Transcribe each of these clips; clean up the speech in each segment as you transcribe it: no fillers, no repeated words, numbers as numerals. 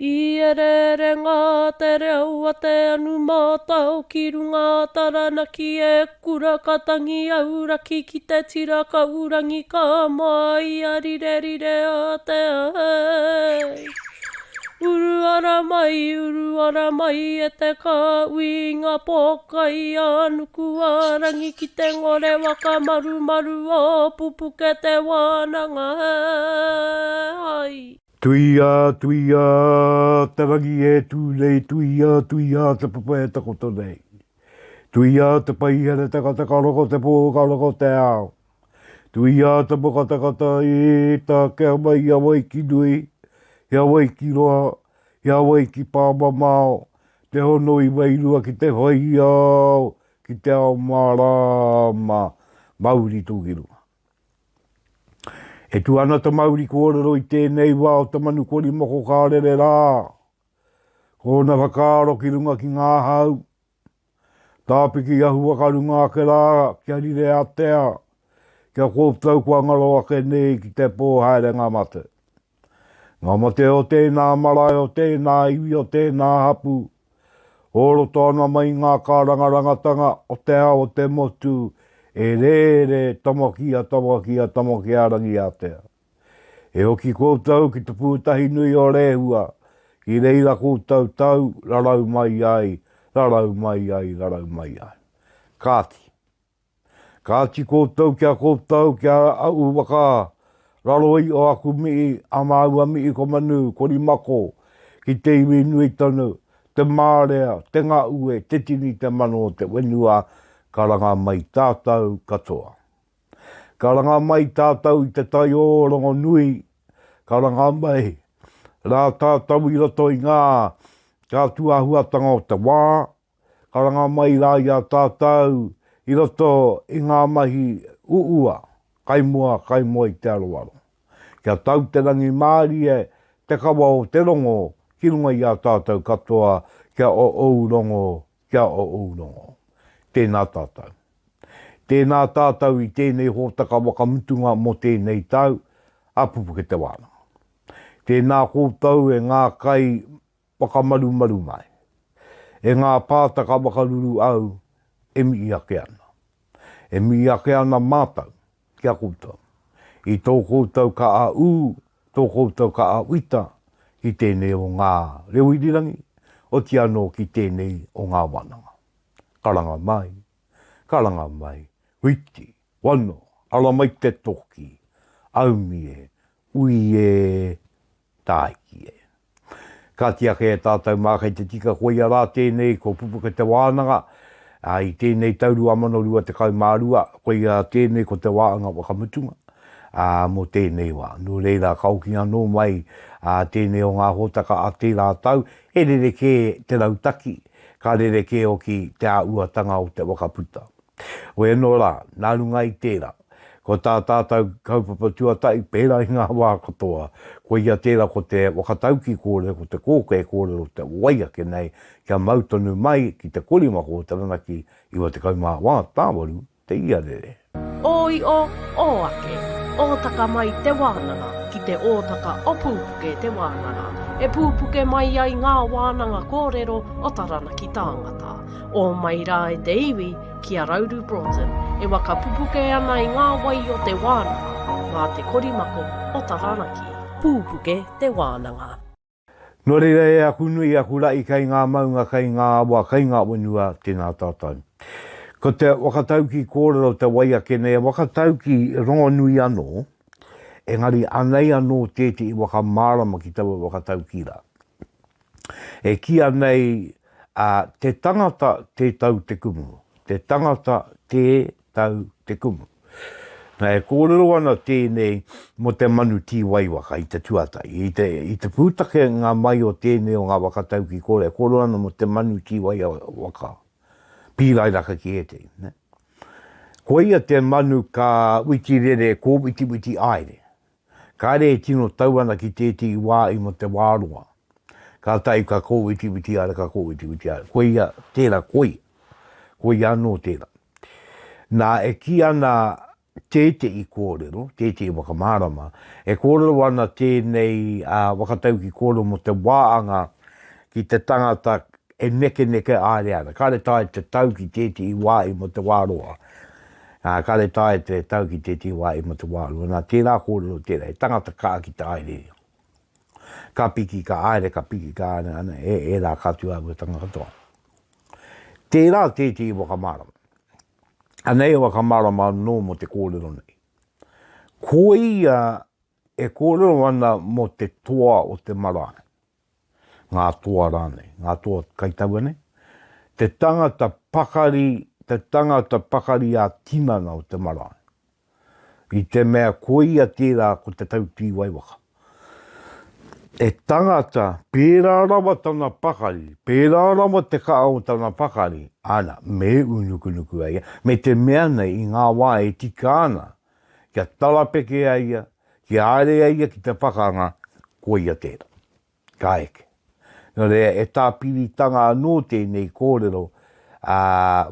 I ereere ngā te reo a te anu mātao ki runga a Taranaki e kura ka tangi auraki ki te tira kaurangi ka māia rirerire a te ahei. Uru ara mai, uru ara mai e te kāhui i ngā pōkai a nuku a rangi ki te ngore waka marumaru o Pupuke te wānanga hai. Tuia, tuia te rangi e tū nei, tuia, tuia te papa e takoto nei. Tuia te paihere takataka roko te pō ka roko te ao. Tuia te moka takata i takea mai i Hawaiki nui, i Hawaiki roa, i Hawaiki pāmamao, te hono i wairua ki te whai ao, ki te ao mārāma, mauri tū ki runga. E tū ana te mauri kōrero i tēnei wā o te manu korimoko ka rere rā. Ko ōna whakaaro ki runga ki ngā hau. Tāpiki ahu whakarunga ake rā kia rire atea, kia koutou kua ngaro ake nei ki te pō haere ngā mate. Ngā mate o tēnā marae, o tēnā iwi, o tēnā hapū, o roto ana mai ngā kārangarangatanga o te ao o te motu e rēre tamakia tamakia tamakia rangiātea. E hoki koutou ki te pūtahi nui o Rehua, ki reira koutou tau rarau mai ai, rarau mai ai, rarau mai ai. Kāti. Kāti koutou ki a koutou, ki a au waka raro i o aku mihi, a māua mihi ko Manu, ko Rimako, ki te iwi nui tonu, te mārea, te ngaue, te tini, te mano o te whenua, karanga mai tātou katoa. Karanga mai tātou i te tai o Rongonui, karanga mai rā tātou i roto i ngā, kā tūāhuatanga o te wā, Karanga mai rā i a tātou i roto i ngā mahi uua, kai mua, kai mua i te aroaro. Kia tau te rangimārie, te kawa o te rongo ki runga i a tātou katoa, kia o ou rongo, kia o ou rongo. Tēnā tātou. Tēnā tātou i tēnei hōtaka whakamutunga mō tēnei tau, a Pupuke Te Wānanga. Tēnā koutou e ngā kai Whakamarumaru mai. E ngā pātaka whakaruru au e mihi ake ana. E mihi ake ana mātou ki a koutou. I tō koutou kaha ū, tō koutou kaha uita ki tēnei o ngā reo irirangi, oti anō ki tēnei o ngā wananga. Karanga mai, karanga mai, whiti, wano, ara mai te toki, aumie, ui e, tāiki e. Kāti ake e tātou mā kei te tika koia rā tēnei ko Pupuke te Wānanga, ā, i tēnei tau 2022, koia tēnei ko te wāanga whakamutunga, ā, mō tēnei wā. Nō reira, ka hoki anō mai, ā, tēnei o ngā hōtaka a tērā tau, he rerekē te rautaki, ka rerekē hoki te āhuatanga o te whakaputa. Hoi anō rā, nā runga i tērā, ko tā tātou kaupapa tuatahi, pērā i ngā wā katoa, koia tērā ko te whakataukī kōrero, ko te kōkē kōrero, te wai ake nei, kia mau tonu mai ki te korimako o Taranaki 94 tāwaru te iarere. Ō io, ō ake, ōtaka mai te wānanga ki te ōtaka o Pūpuke te wānanga, e pūpuke mai ai ngā wānanga kōrero o Taranaki tāngata. Ō mai rā e te iwi ki a Rauru Broughton e waka pupuke ana i ngā wai o te wānanga mā te korimako o Taranaki. Pūpuke te wānanga. Nō reira e aku nui, aku ra'i kei ngā maunga, kei ngā awa, kei ngā whenua, tēnā tātou. Ko te whakataukī kōrero te wai ake nei, he whakataukī rongonui anō, engari anei anō tētehi whakamārama ki taua whakataukī rā. E kīia nei, ā, te tangata tē tau te kumu, te tangata tē tau te kumu. Nā, e kōrero ana tēnei mō te manu tīwaiwaka i te tuatahi. I te, i te pūtakenga mai o tēnei o ngā waka tauki kōrero, e kōrero ana mō te manu tīwaiwaka, pīrairaka ki ētehi. Ne? Koia te manu ka witirere, kōwitiwiti aere. Kāre e tino tau ana ki tētehi wā i mō te wā roa. Kātahi ka kōwitiwiti haere, ka kōwitiwiti haere. Koia tērā, koia. Koia anō tērā. Nā, e kī ana Tētehi kōrero, tētehi whakamārama, e kōrero ana tēnei whakatauki kōrero mō te wāanga ki te tangata e nekeneke haere ana. Kāre taea te tau ki tētehi wāhi mō te wā roa. Kāre taea te tau ki tētehi wāhi mō te wā roa. Nā, tērā kōrero tērā, he tangata kaha ki te haere. Ka piki, ka haere, ka piki, ka haere, ana, e, ērā ka tūāhuatanga katoa. Tērā tētehi whakamārama. Anei a whakamārama anō mō te kōrero nei. Koia e kōrero ana mō te toa o te marae, ngā toa rānei, ngā toa kaitaua nei, te tangata pakari, te tangata pakari ā-tinana o te marae. I te mea koia tērā ko te tau tīwaiwaka. E tangata, pērā rawa tana pakari, pērā rawa te kaha o tana pakari, ana, me unukunuku a ia, me te mea nei i ngā wā e tika ana, kia tarapeke a ia, kia haere a ia ki te pakanga, koia tērā. Ka eke. Nō reira, e tāpiritanga anō tēnei kōrero, ā,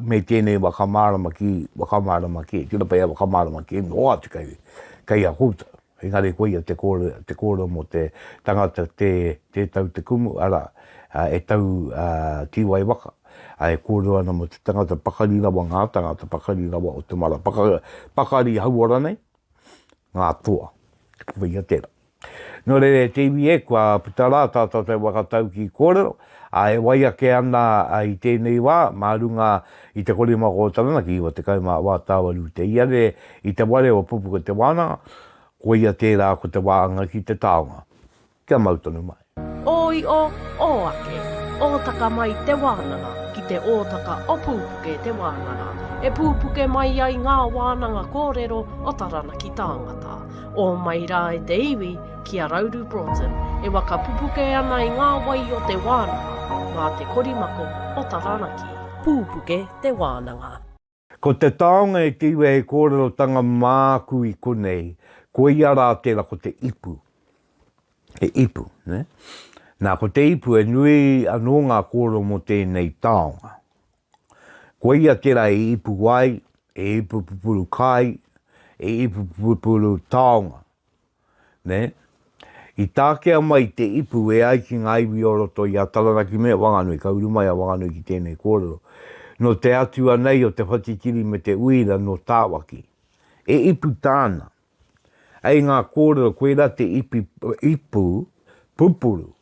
me tēnei whakamārama ki, whakamārama kē, tino pai a whakamārama kē noa atu kei, kei a koutou. Engari koia te kōrero, te kōrero mō te tangata tē, tē tau te kumu, arā, e tau tīwai waka, ā, e kōrero ana mō te tangata pakari rawa, ngā tangata pakari rawa o te mara, pakari hauora nei, ngā toa. Koia tērā. Nō reira e te iwi e, kua puta rā tā tātou whakataukī kōrero, ā, e wai ake ana i tēnei wā, mā runga i te korimako o Taranaki, 94 tāwaru te iare i te ware o Pupuke Te Wānanga, koia tērā ko te wā anga ki te taonga. Kia mau tonu mai. Ō io, ō ake, ōtaka mai te wānanga ki te ōtaka o Pūpuke te wānanga, e pūpuke mai ai ngā wānanga kōrero o Taranaki tāngata. Ō mai rā e te iwi ki a Rauru Broughton e waka pupuke ana i ngā wai o te wānanga mā te korimako o Taranaki. Pūpuke te wānanga. Ko te taonga e te iwi hei kōrerotanga māku i konei, koia rā tērā ko te ipu. He ipu, nē? Nā, ko te ipu e nui anō ngā kōrero mō tēnei taonga. Koia tērā e ipu wai, e ipu pupuru kai, e ipu pupuru taonga. Nē? I takea mai te ipu e ai ki ngā iwi o roto i a Taranaki me Wanganui, ka uru mai a Wanganui ki tēnei kōrero. Nō te atua nei o te whatitiri me te uira nō Tāwaki. E ipu tāna. Ei ngā kōrero koirā te ipi, ipu pupuru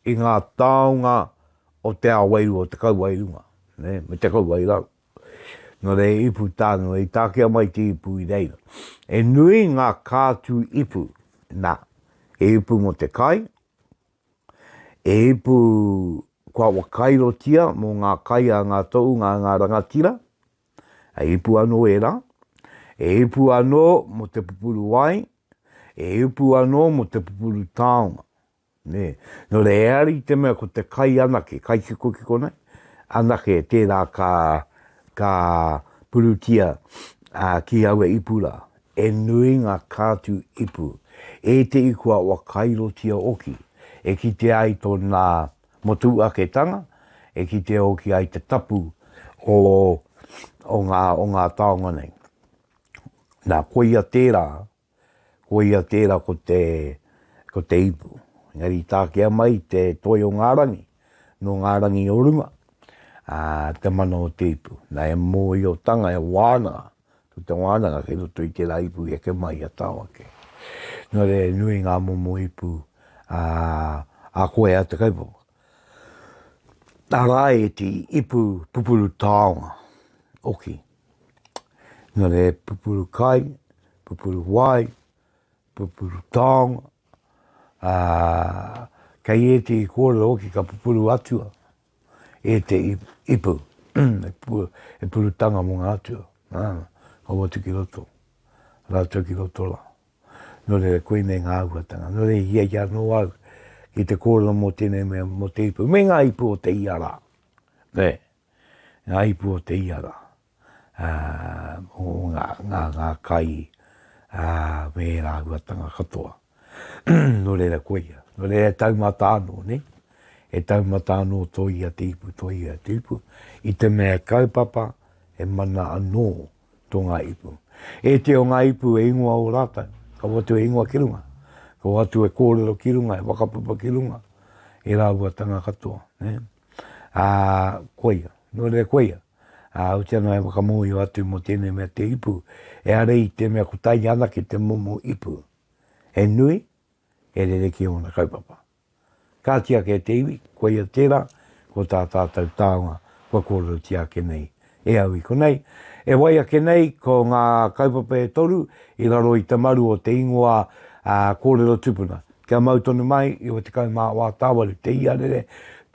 i ngā taonga o te ao wairua, o te kauae runga, nē, me te kauae raro. Nō reira, ipu tānua, i takea mai te ipu i reira. E nui ngā kātū ipu, nā, he ipu mō te kai, he ipu kua wakairotia mō ngā kai a ngā tohunga, a ngā rangatira, he ipu anō ērā, he ipu anō mō te pupuru wai, he ipu anō mō te pupuru taonga. Nē. Nō reira, ehara i te mea ko te kai anake, kai kikokiko nei, anake tērā ka, ka purutia ki aua ipu rā. E nui ngā kātū ipu, ētehi kua whakairotia hoki, e kitea ai tōna motuhaketanga, e kitea hoki ai te tapu o, o ngā, o ngā taonga nei. Nā, koia tērā Koia tērā ko te, ko te ipu. Engari i takea mai te toi o ngā rangi, nō ngā rangi o runga, ā, te mana o te ipu. Nā, e mōhiotanga, e wānanga, ko te wānanga kei roto i tērā ipu i eke mai i a Tawake. Nō reira, e nui ngā momo ipu, ā, a koe a te kaupapa. Arā ētehi ipu pupuru taonga, oki. Nō reira, pupuru kai, pupuru wai, pupuru taonga, ā, kei ētehi kōrero hoki ka pupuru atua ētehi ipu, he purutanga mō ngā atua, ā, ka hoatu ki roto, rātou ki roto rā. Nō reira, koinei ngā āhuatanga. Nō reira, i hiahia anō au ki te kōrero mō tēnei mea, mō te ipu, me ngā ipu o te ia rā. Nē. Ngā ipu o te ia rā, ā, o ngā, ngā, ngā kai, ā, me ērā āhuatanga katoa. Nō reira, koia. Nō reira, e taumata anō, nē? E taumata anō tō ia te ipu, tō ia te ipu, i te mea he kaupapa, he mana anō tō ngā ipu. Ētehi o ngā ipu e ingoa o rātou, ka hoatu e ingoa ki runga, ka hoatu e kōrero ki runga, e whakapapa ki runga, e rāuatanga katoa. Nē? Ā, koia, nō reira koia, ā, otirā noa e whakamōhio atu mō tēnei mea te ipu, ehara i te mea kotahi anake te momo ipu. He nui, he rerekē ōna kaupapa. Kāti ake te iwi, koia tērā, ko tā tātou taonga kua kōrerotia ake nei e au i konei. E wai ake nei ko ngā kaupapa e toru i raro i te maru o te ingoa kōrero tupuna. Kia mau tonu mai, 94 tāwaru te iarere,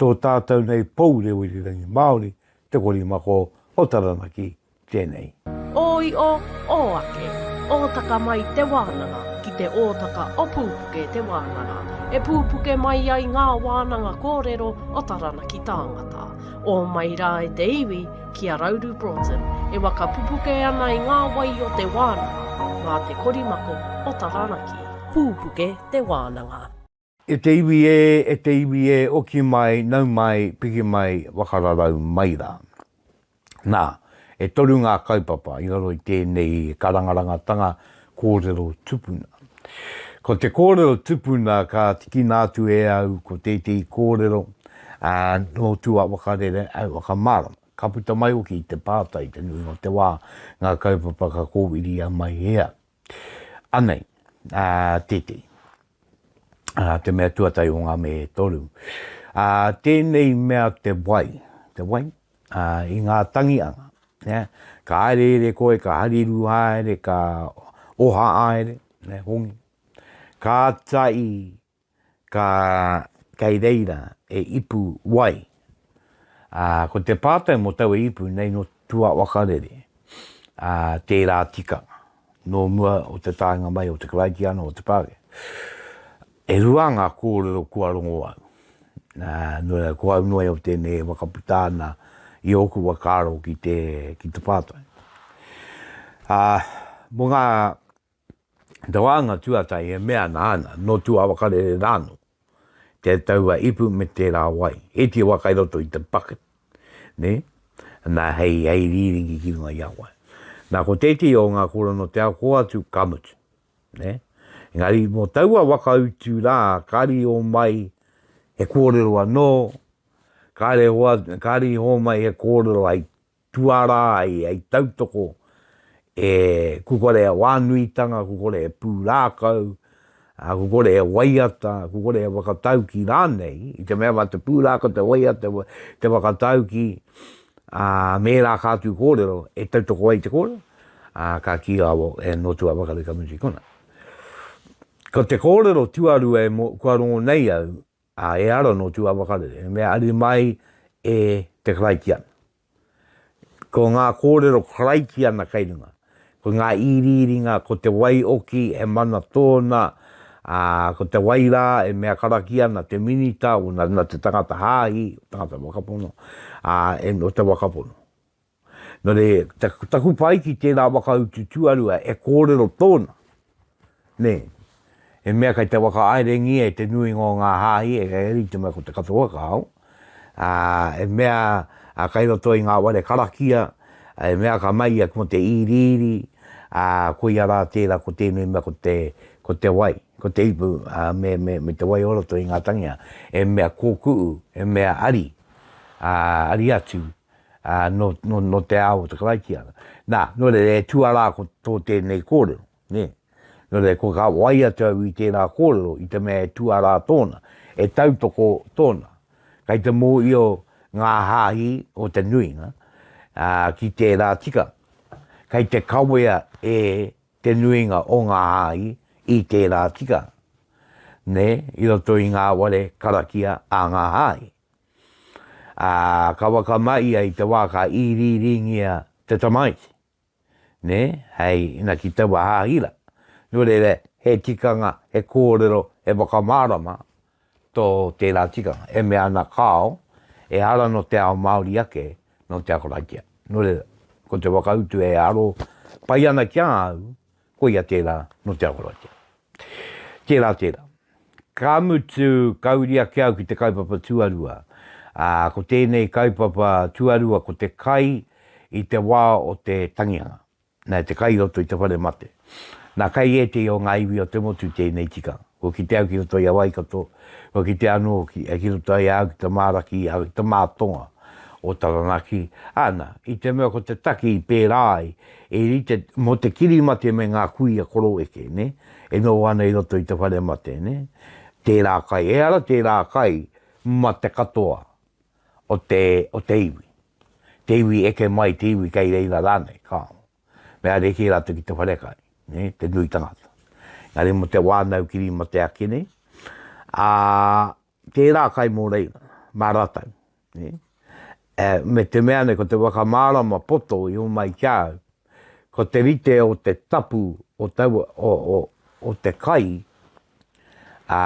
tō tātou nei pou reo irirangi Māori, te korimako o Taranaki tēnei. Ō io, ō ake, ōtaka mai te wānanga ki te ōtaka o Pūpuke te wānanga, e pūpuke mai ai ngā wānanga kōrero o Taranaki tāngata. Ō mai rā e te iwi ki a Rauru Broughton e waka pupuke ana i ngā wai o te wānanga mā te korimako o Taranaki. Pūpuke te wānanga. E te iwi e, e te iwi e, oki mai, nau mai, piki mai, whakararau mai rā. Nā, e toru ngā kaupapa i raro i tēnei karangarangatanga kōrero tupuna. Ko te kōrero tupuna ka tikina atu e au ko tētehi kōrero, ā, nō tua whakarere au whakamārama. Ka puta mai hoki i te pātai i te nuinga o te wā ngā kaupapa ka kōwiria mai e au. Anei, ā, tētehi. Ā, te mea tuatahi o ngā me e toru. Ā, tēnei mea te wai, te wai, ā, i ngā tangianga, nē, ka haereere koe, ka hariru haere, ka oha haere, nē, hongi. Ka tahi ka kei reira e ipu wai. Ā, ko te pātai mō taua ipu nei nō tua wakarere, ā, tērā tikanga, nō mua o te taenga mai o te Karaitiana o te Pākehā. E rua ngā kōrero kua rongo au. Ā, nō reira, ko au noa iho tēnei e whakaputa ana i ōku whakaaro ki te, ki te pātai. Ā, mō ngā Te wāhanga tuatahi e mea ana ana, nō Tūawakarere rānō, te taua ipu me tērā wai. Iti wā kai roto i te bucket, nē, nā hei, hei rīringi ki runga i a wai. Nā, ko tētehi o ngā kōrero nō te ao kō atu, ka mutu, nē. Engari, mō taua waka utu rā, ka riro mai he kōrero anō, ka riro, ka riro mai he kōrero hei tuarā ai hei tautoko e ku kore e wānuitanga, ku kore e pūrākau, ku kore e waiata, ku kore e whakataukī rānei, i te mea mā te pūrākau, te waiata, te whakataukī, ā, me ērā ka atu kōrero e tautoko ai te kōrero, ā, ka kī a e nō tua whakareka mutu i konā. Ko te kōrero tuarua e mō, kua rongo nei au, Ā, e ara nō Tūāwakarere, he mea ari mai e te Karaitiana. Ko ngā kōrero Karaitiana kei runga. Ko ngā iriiringa, ko te wai oki, he mana tōna, ā, ko te wai rā e mea karakia ana te minita, o nā, nā te tangata hāhi, tangata whakapono, ā, e, o te whakapono. Nō reira, taku pai ki tērā whakautu tuarua e kōrero tōna, nē, he mea kei te whakahaerengia e te nuinga o ngā hāhi, e rite mai ko te katoa kāo, ā, he mea kei roto i ngā whare karakia, he mea ka mahia mō te iriiri, ā, koia rā tērā ko tēnei mea ko te, ko te wai, ko te ipu, ā, me, me, me te wai o roto i ngā tangihanga, he mea kōku'u, he mea ari, ā, ari atu ā, nō, nō, nō te ao o te Karaitiana. Nā, nō reira, e tuarā ko tō tēnei kōrero, nē. Nō reira, ko ka wai atu au i tērā kōrero i te mea e tuarā tōna, e tautoko tōna. Kei te mōhio ngā hāhi o te nuinga, ā, ki tērā tikanga. Kei te kawea e te nuinga o ngā hāhi i tērā tikanga, nē, i roto i ngā ware karakia a ngā hāhi. Ā, ka whakama ia i te wā ka īriiringia te tamaiti, nē, hei ina ki taua hāhi rā. Nō reira, he tikanga, he kōrero, he whakamārama tō tērā tikanga. E mea ana kāo, ehara nō te ao Māori ake, nō te ao Karakia. Nō reira, ko te whakautu e aro pai ana ki a au, Koia tērā nō Te Awaroa. Tērā, tērā. Ka mutu, ka uri ake au ki te kaupapa tuarua. Ā, ko tēnei kaupapa tuarua ko te kai i te wā o te tangihanga. Nā, te kai i roto i te whare mate. Nā, kai ētehi o ngā iwi o te motu tēnei tikanga. Kua kite au ki roto i a Waikato, kua kite anō ki, ki roto i a au ki te māraki, ki te mātonga o Taranaki. Āna, i te mea ko te take i pērā ai, e rite mō te kirimate me ngā kuia koroeke, nē, e noho ana i roto i te whare mate, nē, tērā kai. Ehara tērā kai mā te katoa o te, o te iwi. Te iwi eke mai, te iwi kei reira rānei, kāo. Me haere kē rātou ki te wharekai, nē, te nui tangata. Engari mō te wānau kiri mate ake nei, ā, tērā kai mō reira, mā rātou, nē. E, me te mea nei, ko te whakamārama poto i homai ki a au, ko te rite o te tapu o taua, o, o, o te kai, ā,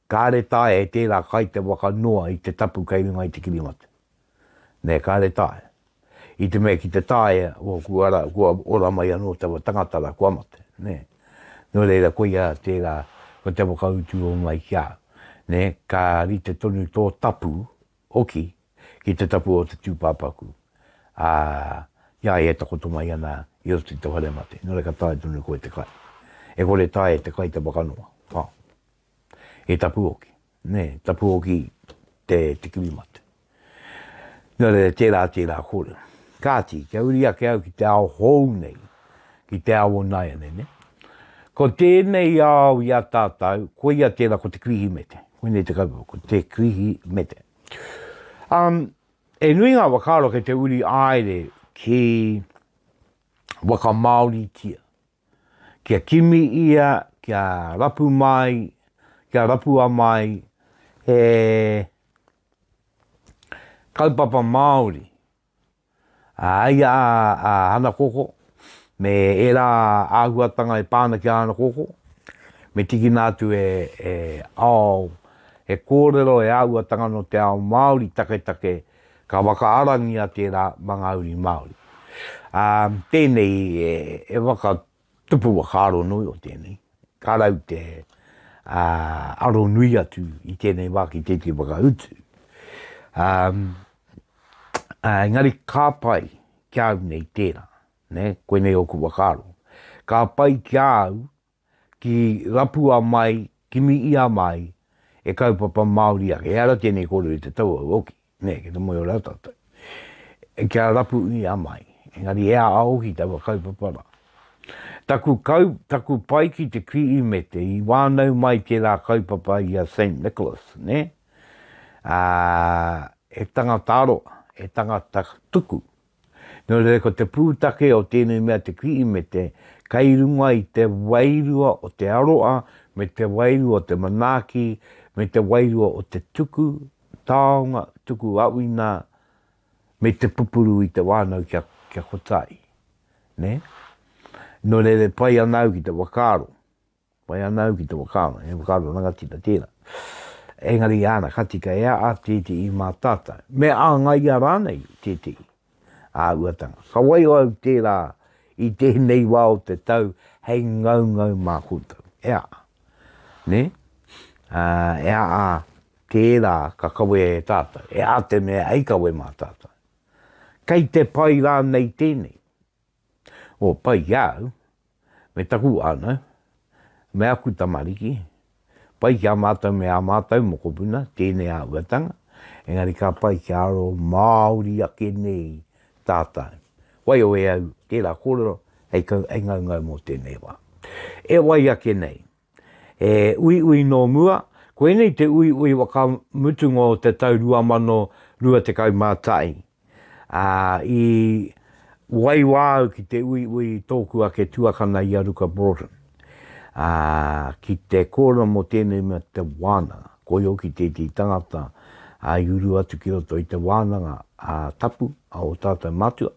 Kāre taea e tērā kai te waka noa i te tapu kei runga i te kirimata. Nē, kāre taea. I te mea ki te taea, o, kua ara, kua ora mai anō taua tangata rā, kua mate, nē. Nō reira, koia tērā, ko te whakautu o mai ki a au. Nē, ka rite tonu tō tapu hoki ki te tapu o te tūpāpaku, ā, i a ia e takoto mai ana i roto i te whare mate. Nō reira, ka taea tonu koe te kai. E kore taea te kai te waka noa. Kāo. He tapu hoki, nē, tapu hoki te, te kirimate. Nō reira, tērā, tērā kōrero. Kāti, kia uri ake au ki te ao hou nei, ki te ao o nāianei, nē. Ko tēnei ao i a tātou, koia tērā ko te Kirihimete. Koinei te kaupapa, ko te Kirihimete. Um, e nui ngā whakaaro kei te uri āere ki whakamāoritia. Kia kimi ia, kia rapu mai, kia rapua mai he kaupapa Māori. A ia a Hana Koko, me ērā āhuatanga e pā ana ki a Hana Koko, me tikina atu e, e ao, he kōrero, he āhuatanga nō te ao Māori taketake Ka whakaarangia tērā mā ngā uri Māori. Ā, tēnei e, e whakatupu whakaaro nui o tēnei. Ka rau te ā, aro nui atu i tēnei wā ki tētehi whakautu. Ā, ā, engari ka pai ki a au nei tērā, nē, koinei ōku whakaaro. Ka pai ki a au ki rapua mai, kimi ia mai, e kaupapa Māori ake. Ehara tēnei kōrero i te tauau hoki, nē, ki te moe ora tātou. Kia rapu ia mai, engari e a hoki taua kaupapa rā. Taku, kau, taku pai ki te Kirihimete, i wānau mai tērā kaupapa i a Saint Nicholas, nē? Ā, he tangata aroha, he tangata tuku, Nō reira ko te pūtake o tēnei mea te Kirihimete, kei runga i te wairua o te aroa me te wairua o te manaaki me te wairua o te tuku taonga, tuku awina me te pupuru i te whānau kia, kia kotahi. Nē? Nō reira e pai ana au ki te whakaaro. Whai ana au ki te whakaaro, he whakaaro rangatira tērā. Engari āna, ka tika e a tētehi mā tātou. Me āngaia rānei tētehi āhuatanga. Ka waiho au tērā i tēnei wā o te tau hei ngaungau mā koutou. E a. Nē? Ā, e a a tērā ka kawea e tātou. E a te mea hei kawe mā tātou. Kei te pai rānei tēnei? O, pai ki a au, me taku whānau, me aku tamariki, pai ki a mātou me ā mātou mokopuna tēnei āhuatanga, engari ka pai kia aro Māori ake nei tātou. Waiho e au tērā kōrero hei, hei ngaungau mō tēnei wā. E wai ake nei, He uiui nō mua, koinei te uiui whakamutunga o te tau 2021, ā, i waiwā au ki te uiui i tōku ake tuakana i a Ruka Broughton, ā, ki te kōrero mō tēnei mea te wānanga. Koia hoki tētehi tangata, ā, i uru atu ki roto i te wānanga, ā, tapu a ō tātou mātua.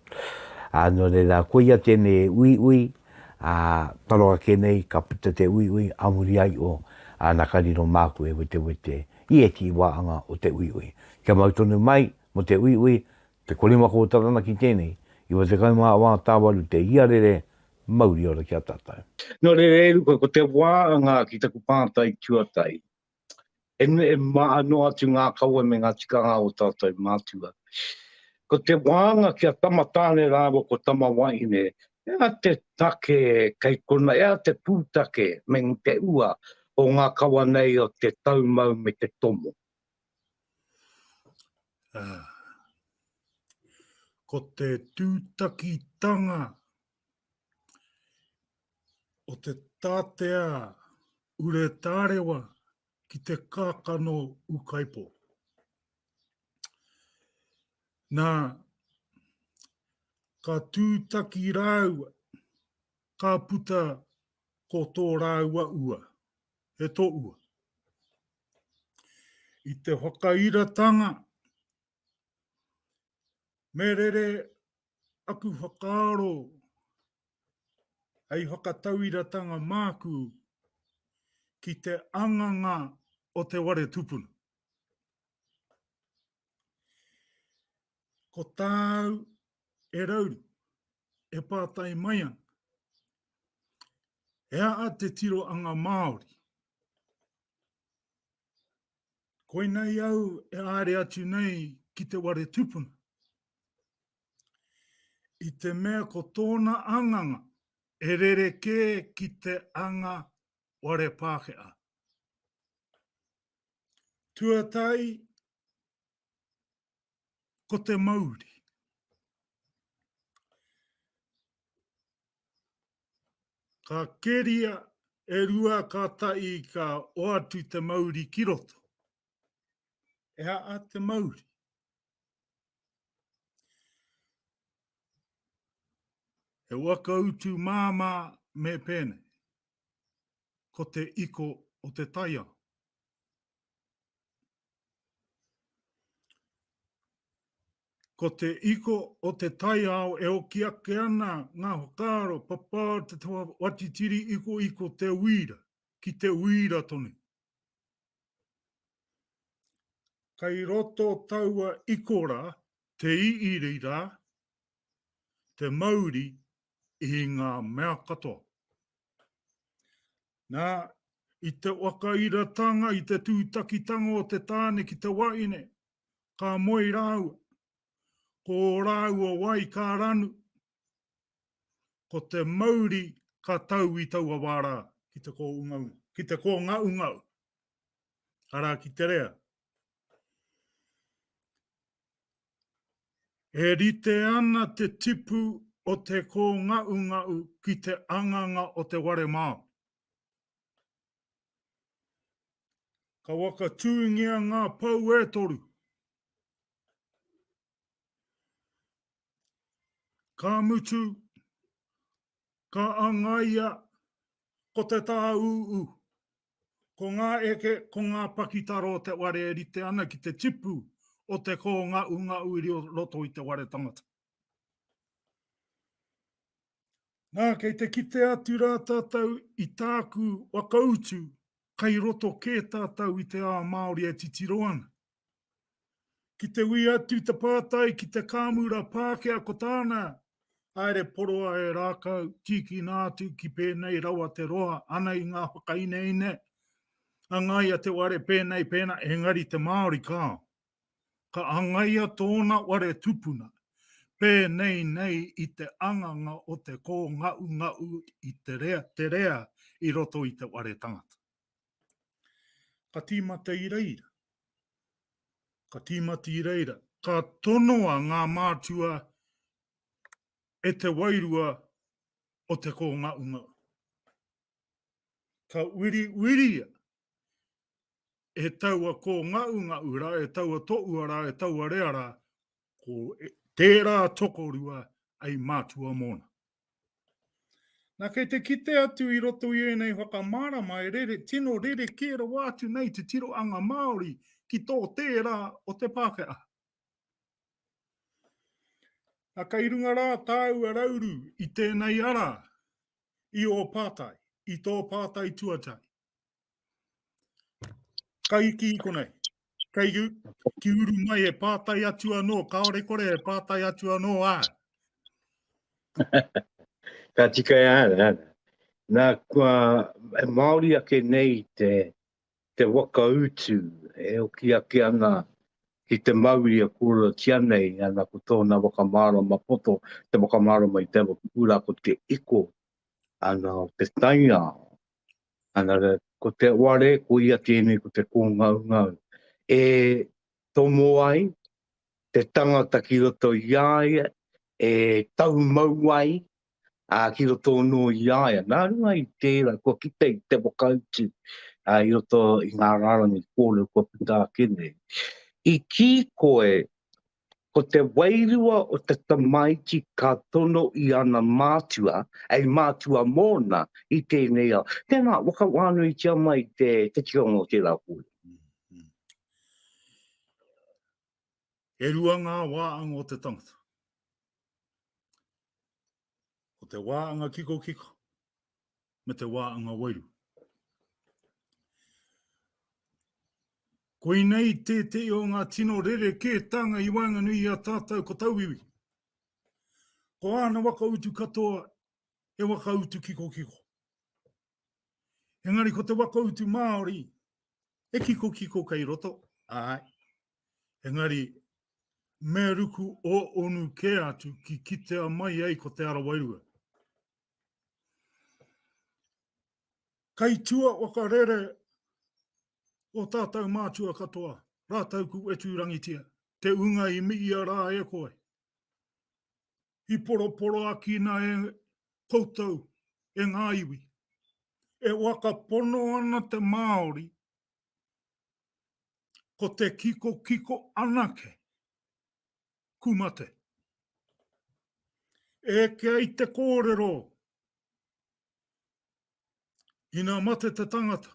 Ā, nō reira, koia tēnei uiui, Ā, taro ake nei ka puta te uiui ā muri ai o, ā, nā ka riro māku e wetewete i ētehi wāhanga o te uiui. Kia mau tonu mai mō te uiui, te korimako o Taranaki tēnei, 94 tāwaru te iarere, mauri ora ki a tātou. Nō reira e Ruka, ko te wāhanga ki taku pātai tuatahi, E, e maha noa atu ngā kawe me ngā tikanga o tātou mātua. Ko te wānga ki a Tama Tāne rāua ko Tama Wahine, he aha te take kei kona, he aha te pūtake me te ua o ngā kawa nei o te taumau me te tomo? Ah. Ko te tūtakitanga o te tātea ure tārewa ki te kākano ūkaipō. Nā, ka tūtaki rāua, ka puta ko tō rāua ua, he tō ua. I te whakairatanga, me rere aku whakaaro hei whakatauiratanga māku ki te anganga o te ware tupuna. Ko tāu e Rauru e pātai mai ana, he aha te tiroanga Māori? Koinei au e haere atu nei ki te ware tupuna. I te mea ko tōna anganga e rerekē ki te anga ware Pākehā. Tuatahi, ko te mauri. Ka keria e rua kātahi ka oatu te mauri ki roto. He aha te mauri? He waka utu māmā me pēnei. Ko te iko o te taiao. Ko te iko o te taiao e oki ake ana ngā whakaaro papā te watitiri ikoiko te uira, ki te uira tonu. Kai roto taua iko rā, te iiri rā, te mauri i ngā mea katoa. Nā, i te whakairatanga, i te tūtakitanga o te tāne ki te wahine, ka moe rāua. Ko ō rāua wai ka ranu. Ko te mauri ka tau i taua wā rā ki te kōungaunga, ki te kōngaungau, arā ki te rea. E rite ana te tipu o te kōngaungau ki te anganga o te ware Māori. Ka whakatūngia ngā pou e toru. Ka mutu, ka angaia ko te tāūū. Ko ngā eke, ko ngā pakitara o te ware e rite ana ki te tipu o te kōngaungau i roto i te ware tangata. Nā, kei te kite atu rā tātou i tāku whakautu, kei roto kē tātou i te ao Māori e titiro ana. Ki te ui atu te pātai ki te kāmura Pākehā ko tāna, haere poroa e rākau, tīkina atu ki pēnei rawa te roa, ana i ngā whakaineine, hangaia te ware pēnei pēnā, engari te Māori kāo. Ka hangaia tōna ware tupuna, pēnei nei i te anganga o te kōngaungau i te rea, te rea i roto i te ware tangata. Ka tīmata i reira. Ka tīmata i reira. Ka tonoa ngā mātua e te wairua o te kōngaungau. Ka wiriwiria e taua kōngaungau rā, e taua toua rā, e taua rea rā, ko tērā tokorua hei mātua mōna. Nā, kei te kite atu i roto i ēnei whakamārama e rere, tino rerekē rawa atu nei te tirohanga Māori ki tō tērā o te Pākehā. Nā, kei runga rā tāua Rauru i tēnei ara i ō pātai, i tō pātai tuatahi. Ka iki i konei. Kei ki uru mai e pātai atu anō, kāore kore e pātai atu anō ā. Ka tika e āna, āna. Nā, kua e Māori ake nei te, te waka utu e oki ake ana. Ki te mauri e kōrerotia nei, ana ko tōna whakamārama poto, te whakamārama i taua kupu rā ko te iko, ana o te taiao. Ana, ko te ware, ko ia tēnei ko te kōngaungau. E tomo ai te tangata ki roto i a ia, e taumau ai ā, ki roto anō i a ia. Nā runga i tērā, kua kite i te whakautu ā, i roto i ngā rārangi kōrero kua puta ake nei. I kī koe, ko te wairua o te tamaiti ka tono i ana mātua, hei mātua mōna i tēnei ao. Tēnā, whakawānuitia mai te, te tikanga o tērā kōrero. E rua ngā wāanga o te tangata. Ko te wāanga kikokiko me te wāanga wairua. Koinei tētehi o ngā tino rerekētanga i waenganui i a tātou ko tauiwi. Ko āna waka utu katoa he waka utu kikokiko. Engari ko te waka utu Māori he kikokiko kei roto, āe. Engari me ruku o onu kē atu ki kitea mai ai ko te ara wairua. Kei tua whakarere o tātou mātua katoa, rātou ku whetūrangitia, te unga i miia rā e koe. I poroporoakina e koutou e ngā iwi. E whakapono ana te Māori ko te kikokiko anake ku mate. Eke ai te kōrero ina mate te tangata,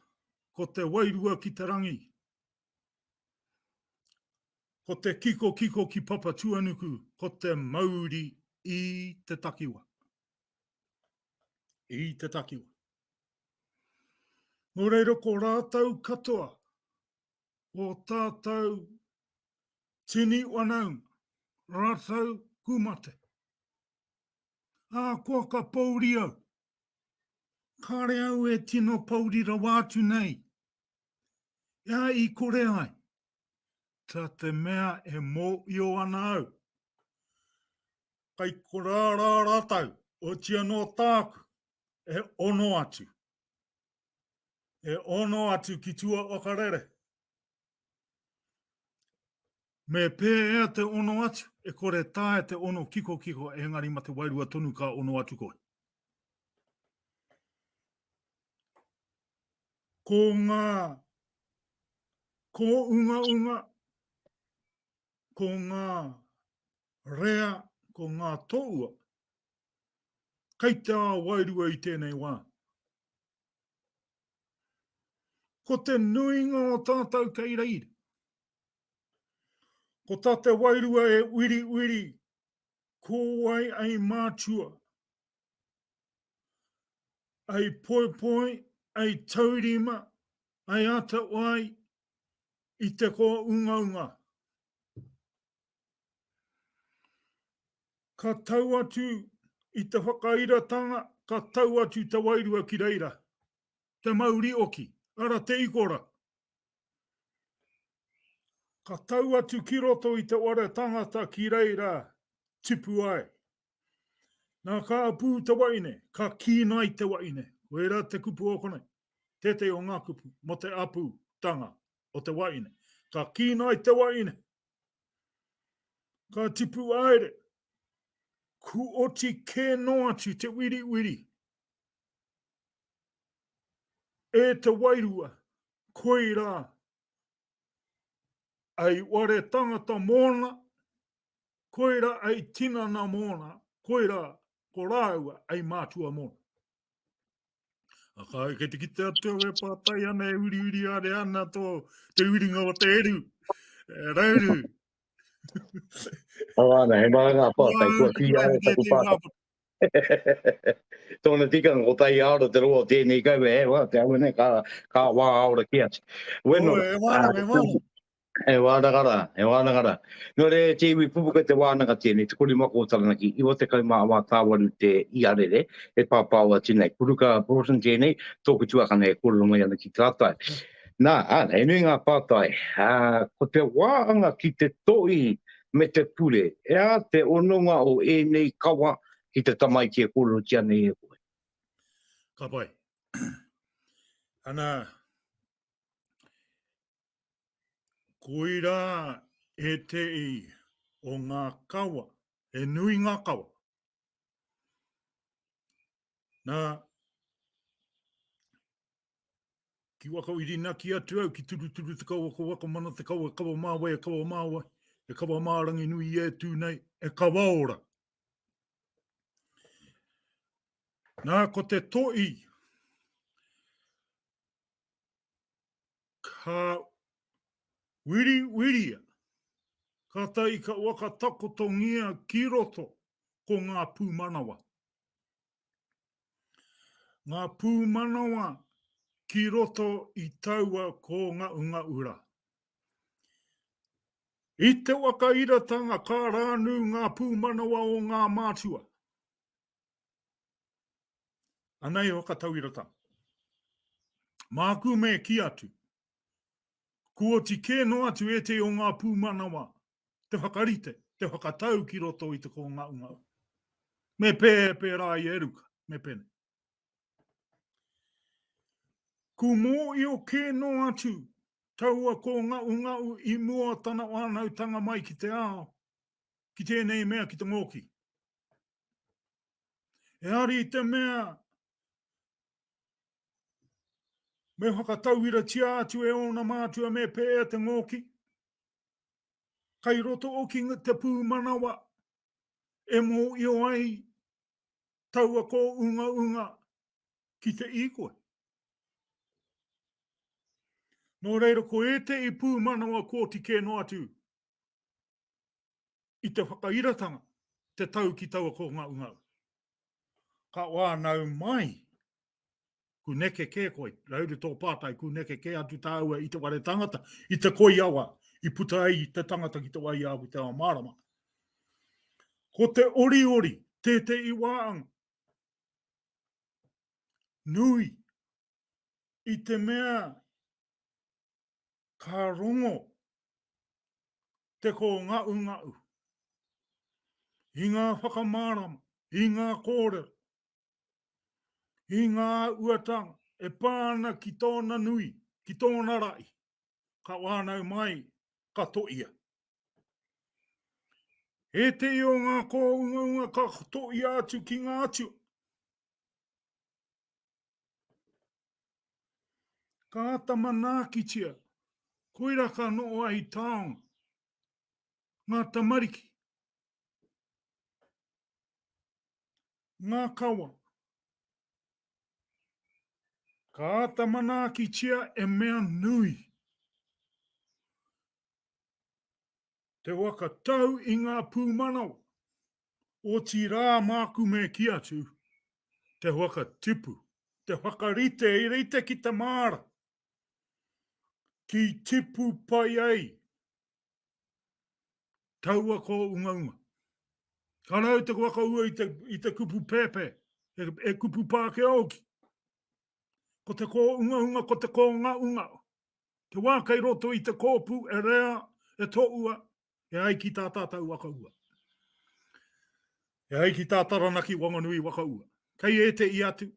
ko te wairua ki te rangi. Ko te kikokiko ki Papatuanuku, ko te mauri i te takiwa. I te takiwa. Nō reira ko rātou katoa o tātou tini whanaunga, rātou ku mate. Ahakoa ka pouri au, kāre au e tino pouri rawa atu nei. Ea i kore ai, ta te mea e mōio ana au. Kai korā rā rātou, oti anō tāku, e ono atu. E ono atu ki tua whakarere. Me pēhea te ono atu? E kore taea te ono kikokiko, engari ma te wairua tonu ka ono atu koe. Ko ngā kōungaunga, ko ngā rea, ko ngā toua, kei te ao wairua i tēnei wā. Ko te nuinga o tātou kei reira. Ko tā te wairua e wiriwiri, ko wai ai mātua, ai poipoi, ai taurima, ai atawhai i te kōungaunga. Ka tau atu i te whakairatanga, ka tau atu te wairua ki reira, te mauri oki, ara te ikora. Ka tau atu ki roto i te ware tangata ki reira tipu ai. Nā ka apū te waine, ka kīnai te waine. Koirā te kupu o konei, tētehi o ngā kupu mō te apūtanga o te waine. Ka kīnai te waine, ka tipu aere, ku oti kē noa atu te wiriwiri e te wairua, koirā ai ware tangata mōna, koirā ai tinana mōna, koirā ko rāua ai mātua mōna. Aka, kei te kite atu au e pātai ana e uriuri are ana tō te uringa o te eru. E, rauru. Oh, ana, he maha ngā pātai, kua kī ai taku pātai. Tōna tikanga, ko tai aora te roa o tēnei kau, e, wā, te awe nei, ka, ka wā aora ki atu. Weno, oh, e wāna, e wāna. E wānanga rā, e wānanga rā. Nō reira, te iwi pupuka te wānanga tēnei, te korimako o Taranaki, 94 tāwaru te iarere e pāpāo atu nei. Puruka Broughton tēnei, tōku tuakana e kōrero mai ana ki tātai. Nā, āna, he nui ngā pātai. Ā, ko te wāanga ki te toi me te pure, he aha te hononga o ēnei kawa ki te tamaiti e kōrerotia nei e koe? Ka pai. Ana, koirā ētehi o ngā kawa, he nui ngā kawa. Nā, ki waka whirinaki atu au, ki turuturu te kawa, ko waka mana te kawa, kawa māwai, e kawa māwai, e kawa mārangi nui e tū nei, e kawa ora. Nā, ko te toi, ka wiriwiria, kātahi ka whakatakotongia ki roto ko ngā pūmanawa. Ngā pūmanawa ki roto i taua kōngaunga ura. I te whakairatanga ka rānū ngā pūmanawa o ngā mātua. Anei whakatauiratanga. Māku me kī atu, kua oti kē noa atu ētehi o ngā pūmanawa te whakarite, te whakatau ki roto i te kōngaunga. Me pē, pērā i e Ruka, me pēnei. Ku mōio kē noa atu taua kōngaungau i mua tana whānautanga mai ki te ao, ki tēnei mea ki te ngōki. Ehara i te mea me whakatauiratia atu e ōna mātua me pēhea te ngōki, kai roto oki te pūmanawa e mōio ai taua kōungaunga ki te īkoi. Nō reira, ko ētehi pūmanawa kōti kē noa atu i te whakairatanga te tau ki taua kōngaungau. Ka whānau mai, ku neke kē koe, rauru tō pātai, ku neke kē atu tāua i te whare tangata, i te koi awa, i puta ai te tangata ki te wai ao ki te ao mārama. Ko te oriori, tētehi wāanga nui i te mea Ka rongo te kōngaungau i ngā whakamārama, i ngā kōrero, i ngā āhuatanga e pā ana ki tōna nui, ki tōna rahi, ka whānau mai, ka toia. Ētehi o ngā kōungaunga ka toia atu ki ngā atua. Ka āta manaakitia, koirā ka noho ai taonga, ngā tamariki, ngā kawa. Ka āta manaakitia e mea nui te waka tau i ngā pūmanawa. Otirā māku me kī atu, te whakatipu, te whakarite i rite ki te māra, ki tipu pai ai taua kōungaunga. Ka rau te whakaua i te, i te kupu pēpē, e, e kupu Pākehā hoki. Ko te kōungaunga, ko te kōngaunga. Te wā kei roto i te kōpū e rea, e toua, E ai ki tā tātou waka ua. E ai ki tā Taranaki Wanganui waka ua. Kei ētehi atu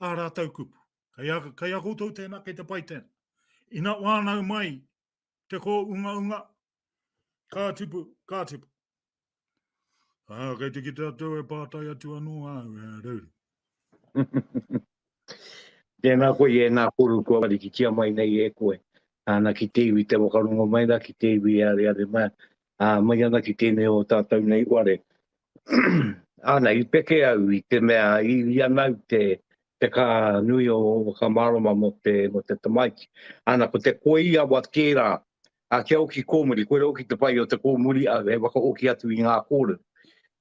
ā rātou kupu. Kei a, kei a koutou tēnā, kei te pai tēnā. Ina whānau mai te kōungaunga, ka tipu, ka tipu. Ā, kei te kite atu e pātai atu anō au, e Reuru. Tēnā koe i ēnā koru kua warikitia mai nei e koe. Ana ki te iwi te whakarongo mai rā, ki te iwi e areare mai, ā, mai ana ki tēnei o tātou nei ware. Ana, i peke au i te mea, i, i ana au te, te kā nui o whakamārama mō te, mō te tamaiti. Ana, ko te koi awa tērā, ā, kia oki kōmuri, koira oki te pai o te kōmuri au, he whakaoki atu i ngā kōrero.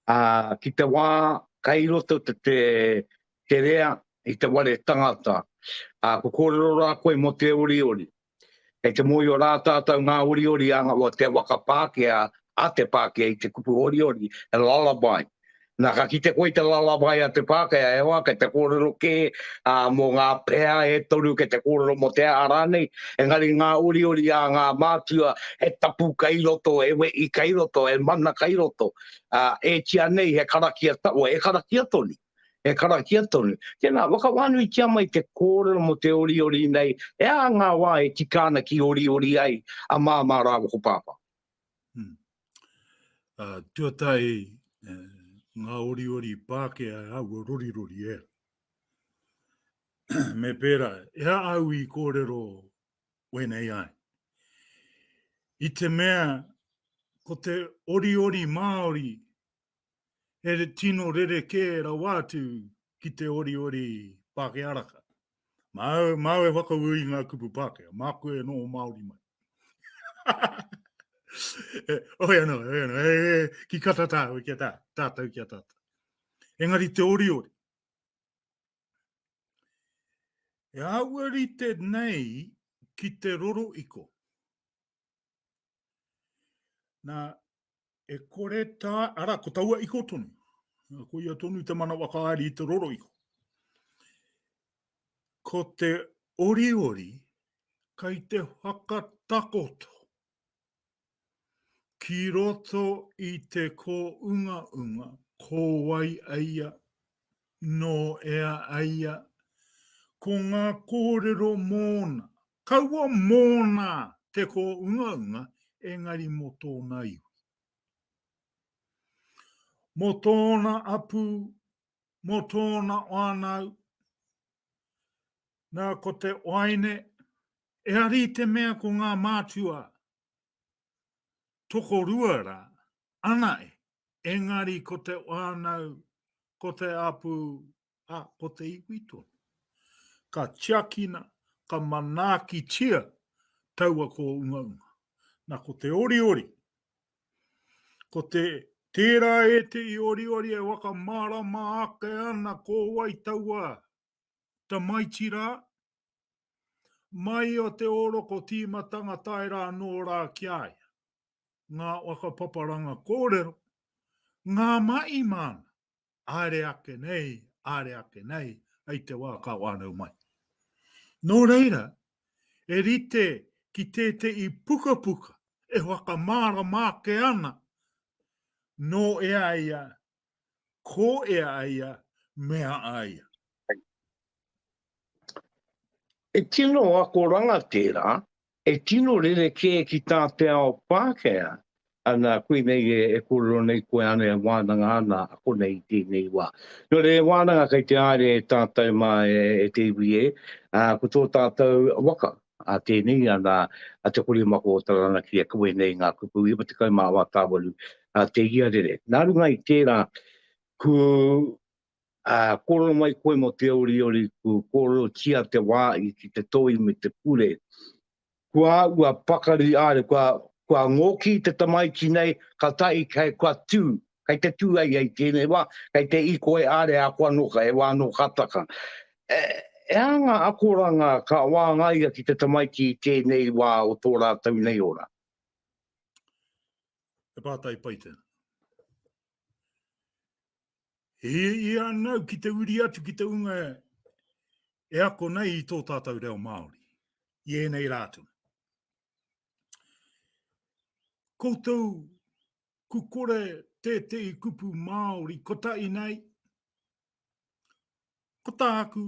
Ā, ki te wā, kai roto te, te, te rea i te ware tangata, ā, ko kōrero rā koe mō te oriori. Kei te mōhio rā tātou ngā oriori a ngā, te waka Pākehā, a te Pākehā i te kupu oriori, he lullaby. Nā, ka kite koe i te lalawai a te Pākehā, e hoa, kei te kōrero kē ā, mō ngā pea e toru, kei te kōrero mō te aha rānei, engari ngā oriori a ngā mātua, he tapu kei roto, he wehi kei roto, he mana kei roto. Ā, e tia nei he karakia, ta, he karakia tonu, he karakia tonu. Tēnā, whakawānuitia mai te kōrero mō te oriori nei, he aha ngā wā e tika ana ki oriori ai a Māmā rāua ko Pāpā? Hmm. Uh, tuatahi, eh, ngā oriori Pākehā aua rorirori e. Me pērā, e a au i kōrero wēnei ai. I te mea, ko te oriori Māori he tino rerekē rawa atu ki te oriori Pākehā raka. Māu, māu e whakaū i ngā kupu Pākehā, māku e noho Māori mai. e, oi anō, oi anō, e, e, ki kata tāu, kia tā, tātou kia tātou. Engari te oriori. E āhua rite nei ki te roro iko. Nā, e kore tā, ara, ko taua iko tonu. Ko ia tonu te mana whakaari i te roro iko. Ko te oriori kai te whakatakoto ki roto i te kōungaunga ko wai aia, nō ea aia, ko ngā kōrero mōna, Kaua mōna te kōungaunga, engari mō tōna iwi. Mō tōna apu, mō tōna whānau. Nā, ko te waeine, ehara i te mea ko ngā mātua tokorua rā, anae, engari ko te whānau, ko te apu, ā, ko te iwi tonu. Ka tiakina, ka manaakitia taua kōungaunga. Na, ko te oriori, ko te, tērā ētehi oriori e whakamārama ake ana ko wai taua tamaiti rā, mai o te ōroko tīmatanga tae rā anō rā ki a ia, ngā whakapaparanga kōrero, ngā mahi māna, Haere ake nei, haere ake nei, hei te wā ka whānau mai. Nō reira, e rite ki tētehi pukapuka e whakamārama ake ana nō ea ia, ko ea ia, mea a ia. E tino akoranga tērā, e tino rerekē ki tā te ao Pākehā, ana, koinei e, e kōrero nei koe ana e wānanga ana a konei i tēnei wā. Nō reira, e wānanga kei te haere e tātou mā e, e te iwi e, ā, ko tō tātou waka, a tēnei ana a Te Korimako o Taranaki e kawe nei ngā kupu 94 tāwaru a te iarere. Nā runga i tērā, ku Ā, kōrero mai koe mō te oriori, ku kōrerotia te wā i ki te toi me te pure. Kua ua pakari āre, kua, kua ngōki te tamaiti nei, ka tahi kei, kua tū, kei te tū ai i tēnei wā, kei te īkoi āre a koa nō ka, he wā nō ka taka. E, e aha ngā akoranga ka wāngaia ki te tamaiti i tēnei wā o tō rātou nei ora? He pātai pai tēnā. He ia anau ki te uri atu ki te unga e ako nei i tō tātou reo Māori, i ēnei rā tonu. Koutou ku kore tētehi kupu Māori kotahi nei, ko tāku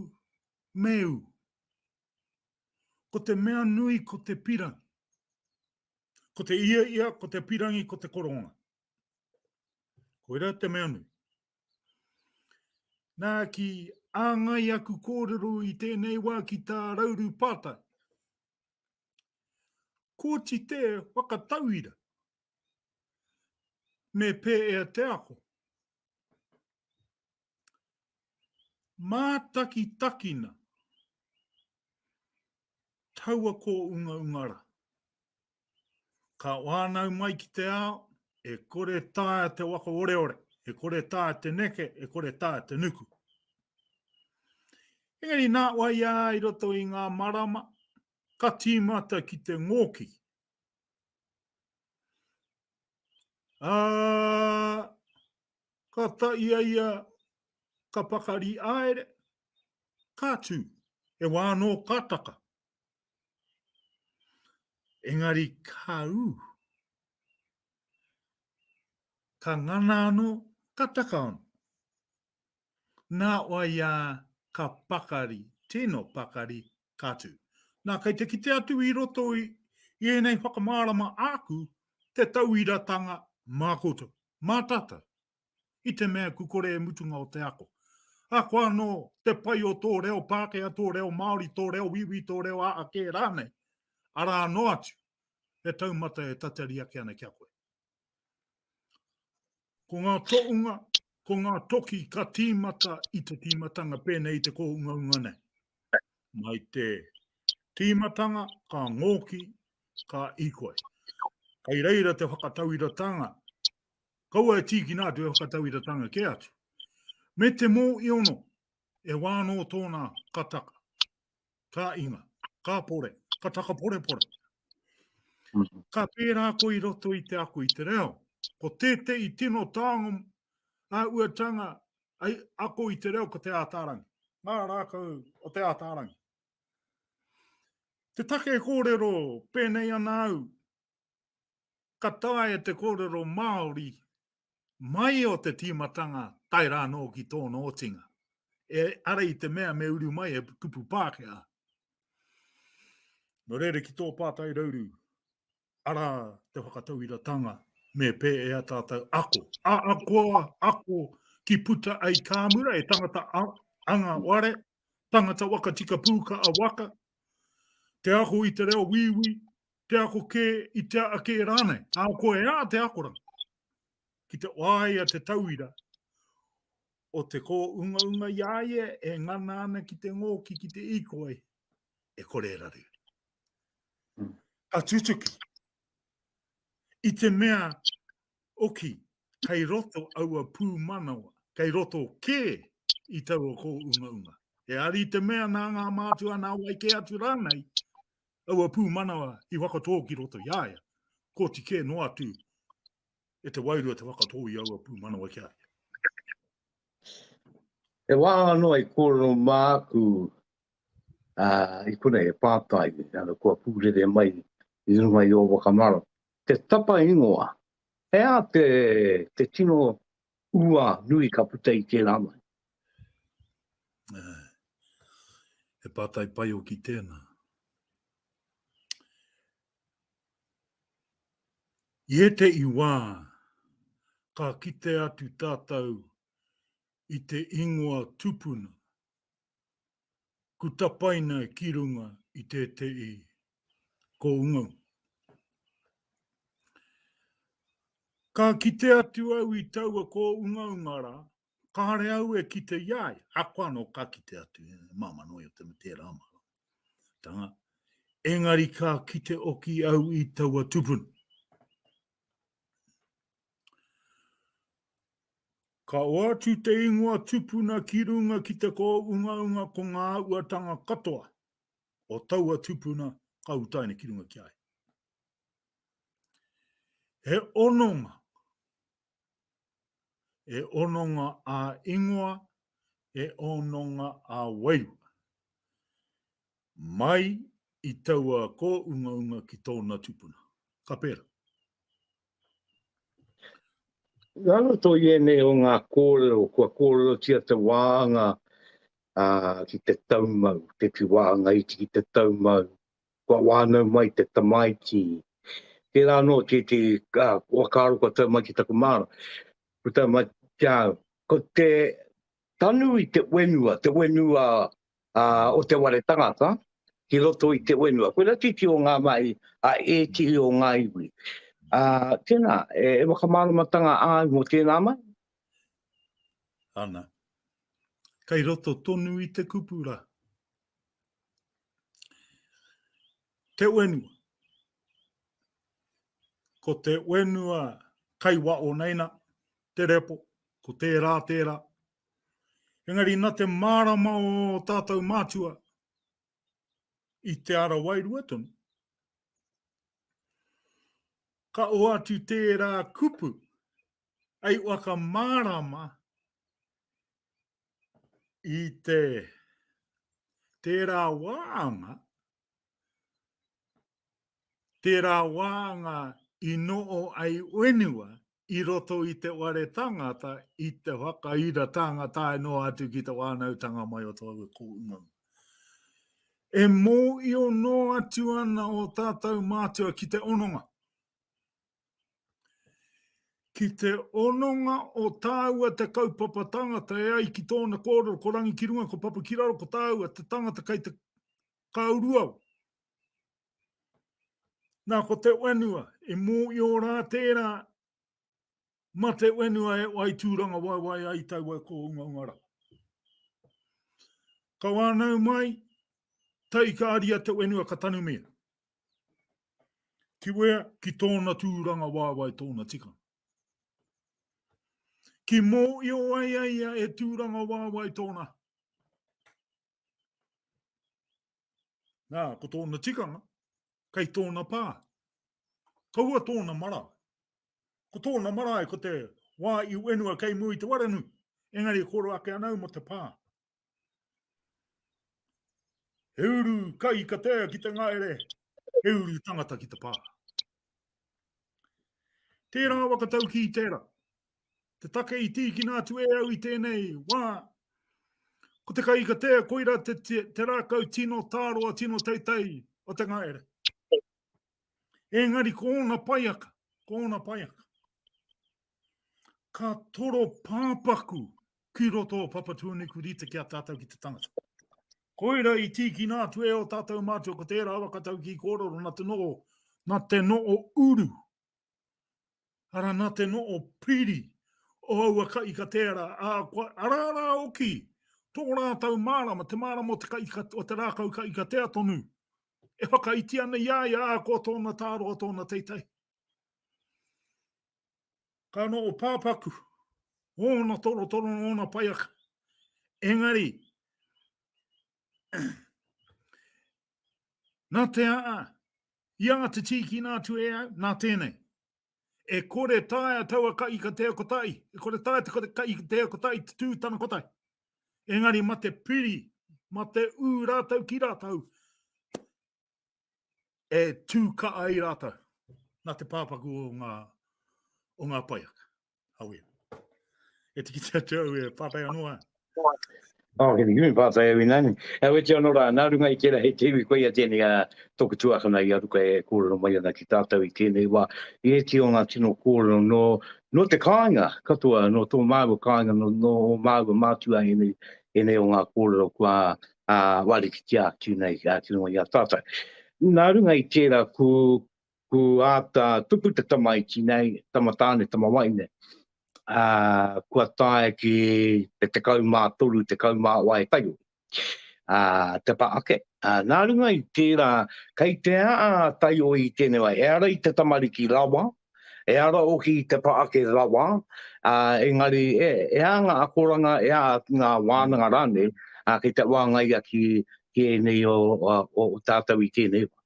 me ū. Ko te mea nui ko te pirangi. Ko te ia ia, ko te pirangi, ko te koronga. Koira te mea nui. Nā, ki āngai aku kōrero i tēnei wā ki tā Rauru pātai. Kōti te whakatauira me pēea te ako. Mātakitakina taua kōungaunga rā. Ka whānau mai ki te ao, e kore taea te waka oreore, e kore taea te neke, e kore taea te nuku. Engari nā wai ā i roto i ngā marama, ka tīmata ki te ngōki. Ā, Ka ta ia ia ka pakari aere, ka tū, he wā anō ka taka. Engari ka ū. Ka ngana anō, ka taka anō. Nā wai ā, ka pakari, tino pakari, ka tū. Nā, kei te kite atu i roto i, i ēnei whakamārama āku, te tauiratanga mā koutou, mā tātou, i te mea ku kore e mutunga o te ako. Ahakoa anō te pai o tō reo Pākehā, tō reo Māori, tō reo Wīwī, tō reo aa kē rānei, arā noa atu he taumata e tatari ake ana ki a koe. Ko ngā toʻunga, ko ngā toki ka tīmata i te tīmatanga pēnei i te kōungaunga nei. Mai te tīmatanga ka ngōki, ka īkoi. Kei reira te whakatauiratanga, kaua e tīkina atu e whakatauiratanga kē atu. Me te mōiono, e wā anō tōna ka taka. ka inga, ka pore, ka takaporepore. Ka pērā koe i roto i te ako i te reo. Ko tētehi tino taonga āhuatanga ai ako i te reo ko te ātaarangi. Ngā rākau o te ātaarangi. Te take kōrero pēnei ana au, ka taea te kōrero Māori mai o te tīmatanga tae rā anō ki tōna otinga. E ara i te mea me uru mai he kupu Pākehā. Nō reira ki tō pātai Rauru, arā te whakatauiratanga me pēhea tātou ako. A akoa, ako ki puta ai kāmura e tangata anga ware, tangata waka tika pūka a waka, te ako i te reo wīwī, te ako kē i te aa kē rānei. Ā, ko e aa te akoranga ki te waea te tauira o te kōungaunga i a ia e ngana ana ki te ngōki ki te īkoi, e kore e raru. Mm. Ka tutuki. I te mea, oki, kei roto aua pūmanawa, kei roto kē i taua kōungaunga. E ari te mea nā ngā mātua nā wai kē atu rānei, aua pūmanawa i whakatō ki roto i a ia, koti kē noa atu e te wairua te whakatō i aua pūmanawa ki a ia. He wā anō i kōrero māku uh, i konei e pātai, ana, kua pūrere mai i runga i ō whakamaro. Te tapa ingoa, he aha te, te tino ua nui ka puta i tērā mai? He pātai pai hoki tēnā. I ētehi wā, ka kite atu tātou i te ingoa tupuna, ku tapaina ki runga i tētehi kōungaunga. Ka kite atu au i taua kōungaunga rā, Kāre au e kite i a ia, ahakoa anō ka kite atu, māmā noa i o te tērā māramatanga, engari ka kite oki au i taua tupuna. Ka oatu te ingoa tupuna ki runga ki te kōungaunga ko ngā āhuatanga katoa o taua tupuna ka utaina ki runga ki a ia. He hononga He hononga ā-ingoa, he hononga ā-wairua. Mai i taua kōungaunga ki tōna tupuna. Ka pērā. Nā roto i ēnei o ngā kōrero, kua kōrerotia te wāanga ki te taumau, te wāanga iti ki te taumau, kua whānau mai te tamaiti. Tērā anō tētehi whakaaro kua tau mai ki taku māra, kua tau mai ki a au. Ko te tanu i te whenua, te whenua o te ware tangata, ki roto i te whenua. Koirā tētehi o ngā mahi a ētehi o ngā iwi. Tēnā, e whakamāramatanga āu mō tēnā mahi? Ana. Kei roto tonu i te kupu rā. Te whenua. Ko te whenua kai wao nei na, te repo, ko tērā, tērā. Engari na te mārama o tātou mātua i te ara wairua tonu, ka oatu tērā kupu. Hei whakamārama i te tērā wāanga, tērā wāanga i noo ai whenua i roto i te ware tangata i te whakaira tānga tae noa atu ki te whānautanga mai o tōu kōungaunga. E mōio noa atu ana ō tātou mātua ki te hononga. Ki te hononga o tāua te kaupapa tangata e ai ki tōna kōrero ko Rangi ki runga ko Papa ki raro ko tāua te tangata kei te kāuruau. Nā ko te whenua e mōio rā tērā ma te whenua e wai tūranga waewae ai taua kōungaunga rawa. Ka whānau mai, tai ka aria te whenua ka tanumia. Ki wea, ki tōna tūranga waewae tōna tikanga. Ki mōio ai a ia e tūranga waewae tōna. Nā, ko tōna tikanga, kei tōna pā. Kaua tōna marae. Ko tōna marae ko te wā i whenua kei mua i te waranui, engari e kōrero ake ana au mō te pā. He uru kai katea ki te ngaere, he uru tangata ki te pā. Tērā whakataukī tērā. Te take i tīkina atu e au i tēnei wā, ko te kaikatea koira te, te, te rākau tino tāroa, tino teitei o te ngaere. Engari ko ōna paiaka, ko ōna paiaka. Ka toro pāpaku ki roto o Papatūānuku rite ki a tātou ki te tangata. Koira i tīkina atu e ō tātou mātua ko tērā whakataukī kōrero nā te noo, nā te noo uru, arā nā te noo piri o aua kaika tērā, ā, kua, arā rā oki tō rātou mārama, te mārama o te, kaika, o te rākau kaikatea tonu, e whakaiti ana i a ia, ā, ko tōna tāroa, tōna teitei. Ka noho pāpaku, ōna torotoro, ōna paiaka. Engari, nā te aa, i anga te tīkina atu e au, nā tēnei. E kore taea taua kaikatea kotahi, e kore taea te kaikatea kotahi te tū tana kotahi. Engari ma te piri, ma te ū rātou ki rātou, e tū ka ai rātou nā te pāpaku o ngā, o ngā paiaka. Hawea. E te kite atu au e pātai anō a. Oh, kei te kimi pātai au ināianei. E weti anō rā, nā runga i tērā he te iwi koia tēnei a tōku tuakana i a Ruka e kōrero mai ana ki tātou i tēnei wā. I ēti o ngā tino kōrero nō, nō te kāinga katoa, nō tō māua kāinga, nō, nō ō māua mātua ēnei, ēnei o ngā kōrero kua ā, wārikitia atu nei ki runga i a tātou. Nā runga i tērā, ku, ku āta tupu te tamaiti nei, tama tāne, tama waine, ā, kua tae ki te 13, 18 taiohi, ā, te pa ake. Ā, nā runga i tērā, kei te aa taiohi i tēnei wā, e ara i te tamariki rawa, E ara hoki i te pa ake rawa, ā, engari e, e ā ngā akoranga, e ā ngā wānanga rānei, ā, kei te wāngaia ki, ki ēnei o, o, o tātou i tēnei wā.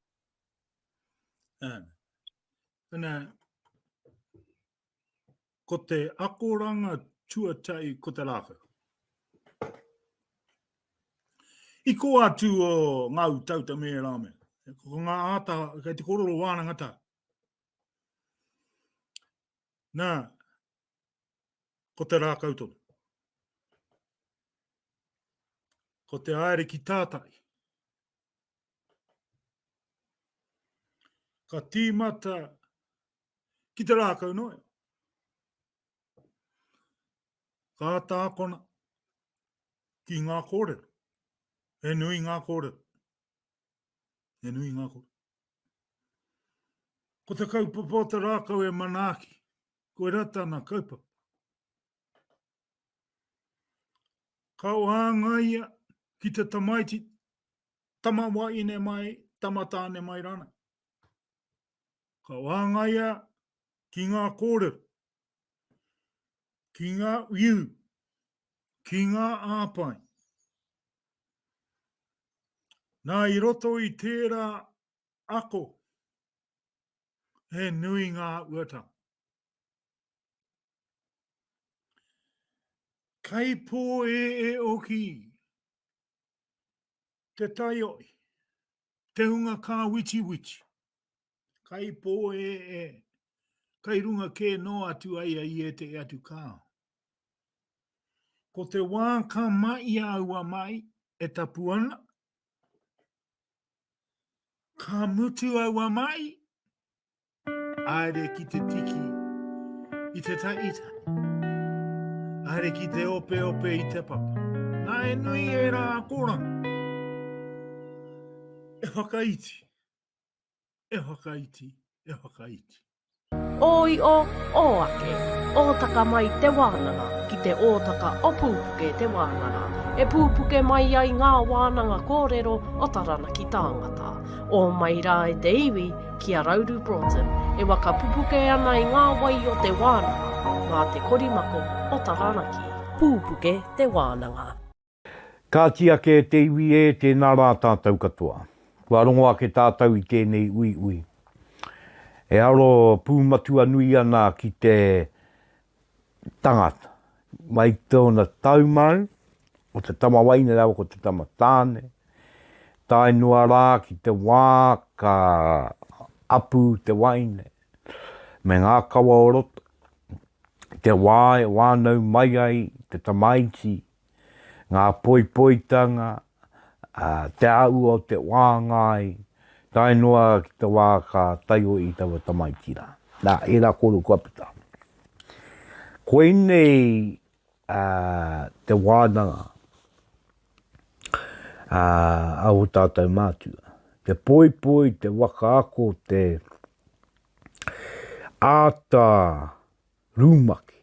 Ā, Tēnā, ko te akoranga tuatahi ko te rākau. I kō atu o ngā utauta me ērā mea. Ko ngā āta, kei te kōrero wānanga tā. Nā, ko te rākau tonu. Ko te aere ki tātai. Ka tīmata ki te rākau noa. Ka tākona ki ngā kōrero. He nui ngā kōrero. He nui ngā kōrero. Ko te kaupapa o te rākau e manaaki, koirā tana kaupapa. Ka whāngaia ki te tamaiti, tama wahine mai, tama tāne mai rānei. Ka whāngaia ki ngā kōrero, ki ngā wiu, ki ngā āpai. Nā, i roto i tērā ako, he nui ngā uatanga. Kai pōēē oki te taiohi, te hunga kāwitiwiti. Kai pōēē, kai runga kē noa atu ai a i ētehi atu kāo. Ko te wā ka mahia aua mahi e tapu ana, ka mutu aua mahi, Haere ki te tiki i te taita. Haere ki te opeope i te papa. Nā e nui ērā akoranga. E whakaiti, e whakaiti, e whakaiti. Ō io, ō ake, ōtaka mai te wānanga ki te ōtaka o Pūpuke te wānanga, e pūpuke mai ai ngā wānanga kōrero o Taranaki tāngata. Ō mai rā e te iwi, ki a Rauru Broughton, e waka pupuke ana i ngā wai o te wānanga, mā te korimako o Taranaki. Pūpuke te wānanga. Kāti ake e te iwi e, tēnā rā tātou katoa. Kua rongo ake tātou i tēnei uiui. E aro pūmatua nui ana ki te tangata, mai tōna taumau, o te tama waina rāua ko te tama tāne, tae noa rā ki te wā ka apu te waina me ngā kawa o roto, te wā e whānau mai ai te tamaiti, ngā poipoitanga, te āhua o te whāngai, tae noa ki te wā ka taio i taua tamaiti rā. Nā, ērā kōrero kua puta. Koinei te wānanga a ō tātou mātua. Te poipoi, te whakaako, te āta rumaki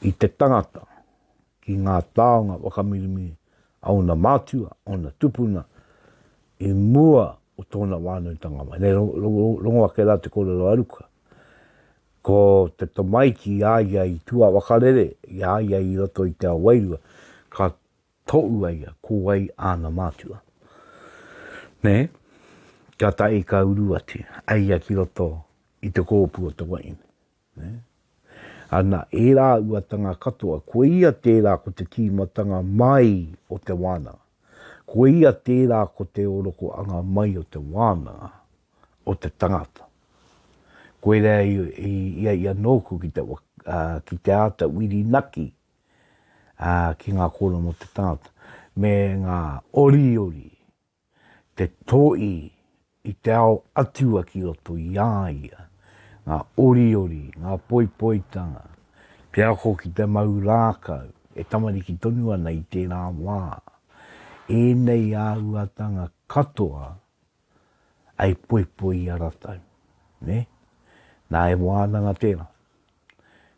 i te tangata ki ngā taonga whakamirimiri a ōna mātua, ōna tupuna i mua o tōna wānautanga mai. Nei, rongo ake rā te kōrero a Ruka. Ko te tamaiti i a ia i tua whakarere, i a ia i roto i te ao wairua, ka toʻu a ia ko wai āna mātua. Nē? Kātahi ka uru atu a ia ki roto i te kōpū o te wahine. Nē? Ana, ērā uatanga katoa, koia tērā ko te tīmatanga mai o te wānanga. Koia tērā ko te orokoanga mai o te wānanga o te tangata. Koirā i, i, ia ia nōku ki te, uh, ki te āta whirinaki uh, ki ngā kōrero mō te tangata, me ngā oriori, te toi i te ao atua ki roto i a ia, ngā oriori, ngā poipoitanga, te ako ki te mau rākau, e tamariki tonu ana i tērā wā. Ēnei āhuatanga katoa hei poipoi i a ratou, nē? Nā, he wānanga tērā.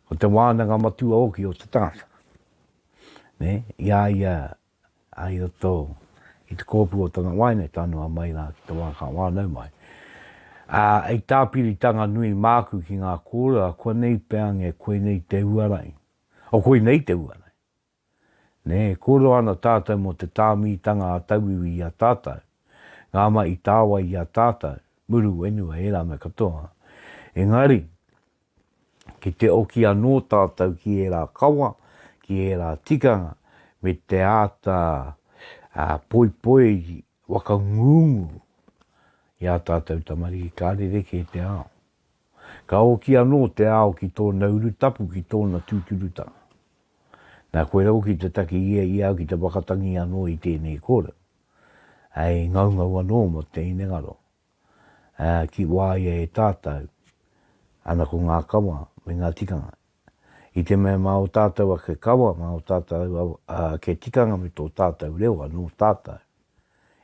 Ko te wānanga matua hoki o te tangata, nē? I a ia i roto i te kōpū o tana waeine, tae noa mai rā ki te wā ka whānau mai. Ā, hei tāpiritanga nui māku ki ngā kōrero, koinei pea nge koinei te uarai. O koinei te uarai. Nē, e kōrero ana tātou mō te tāmītanga a tauiwi i a tātou, ngā mahi tāwai i a tātou, muru whenua, ērā mea katoa. Engari, ki te oki anō tātou ki ērā kawa, ki ērā tikanga, me te āta poipoi whakangungu i ā tātou tamariki, ka rerekē te ao. Ka oki anō te ao ki tōna urutapu, ki tōna tūturutanga. Nā, koirā hoki te take ia i au ki te whakatangi anō i tēnei kōrero, hei ngaungau anō mō te hinengaro, ā, ki wāia e tātou, ana ko ngā kawa me ngā tikanga. I te mea mā ō tātou ake kawa, mā ō tātou ake tikanga me tō tātou reo anō tātou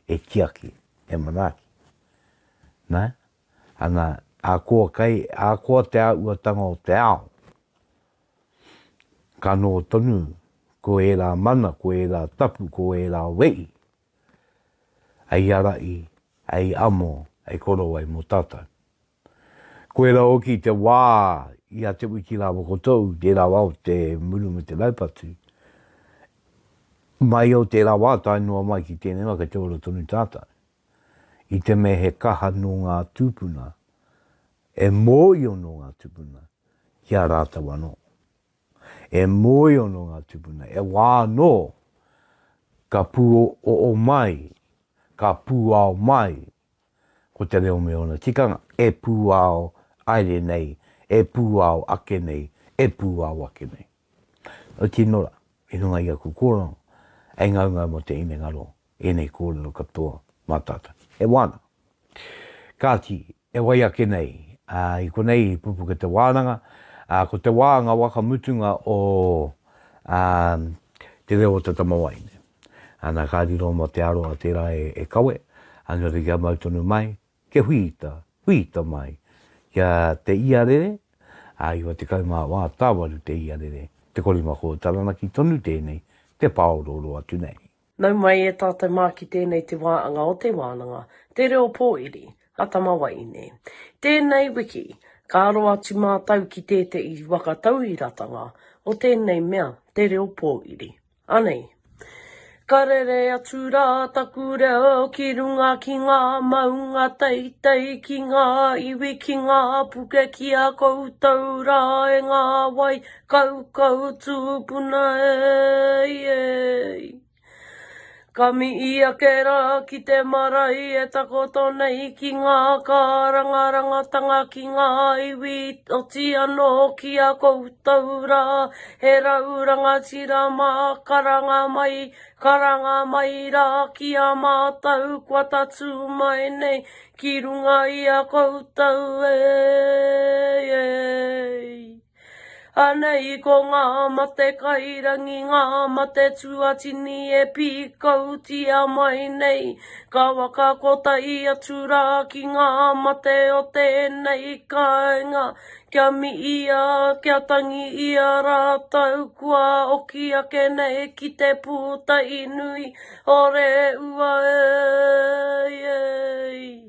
e tiaki, e manaaki. Nā? Ana, ahakoa kei, ahakoa te āhuatanga o te ao, ka noho tonu ko ērā mana, ko ērā tapu, ko ērā wehi hei arahi, hei amo, hei korowai mō tātou. Koirā hoki te wā i a Te Wiki rāua ko Tou, tērā wā o te muru me te raupatu. Mai o tērā wā tae noa mai ki tēnei wā kei te ora tonu tātou. I te mea he kaha nō ngā tūpuna, e mōio nō ngā tūpuna ki a rātou anō. E mōio nō ngā tūpuna, e wā anō ka pūoō mai, ka pūao mai ko te reo me ōna tikanga, e pūao aere nei, e pūao ake nei, e pūao ake nei. Oti nora, i runga i aku kōrero, e ngaungau mō te inengaro ēnei kōrero katoa mā tātou. He wānanga. Kāti, e wai ake nei, ā, i konei i pupuke te wānanga, ā, ko te wā ngā waka mutunga o, ā, te reo o te tamawaine. Ana, ka riro mā te aroa tērā e, e kawe, ā, nō reira kia mau tonu mai, kia huita, huita mai, kia te iarere, ā, 94 tāwaru te iarere, te korimako o Taranaki tonu tēnei, te pāorooro atu nei. Nau mai e tātou mā ki tēnei te wāanga o te wānanga, te reo pōiri, a Tamawaine. Tēnei wiki, ka aro atu mātou ki tētehi waka tauiratanga o tēnei mea, te reo pōiri. Anei. Ka rere atu rā taku reo ki runga ki ngā maunga teitei, ki ngā iwi, ki ngā puke, ki a koutou rā e ngā wai Kaukau tūpuna e, e. Ka mihi ake rā ki te marae e takoto nei ki ngā kārangarangatanga ki ngā iwi oti anō ki a koutou rā he rau rangatira mā karanga mai, karanga mai rā ki a mātou kua tatū mai nei ki runga i a koutou e, e. Anei ko ngā mate kairangi, ngā mate tuatini e pīkautia mai nei, ka waka kotahi atu rā ki ngā mate o tēnei kāinga, kia miia, kia tangi i a rātou kua oki ake nei ki te pūtahi nui o Rehua e, e.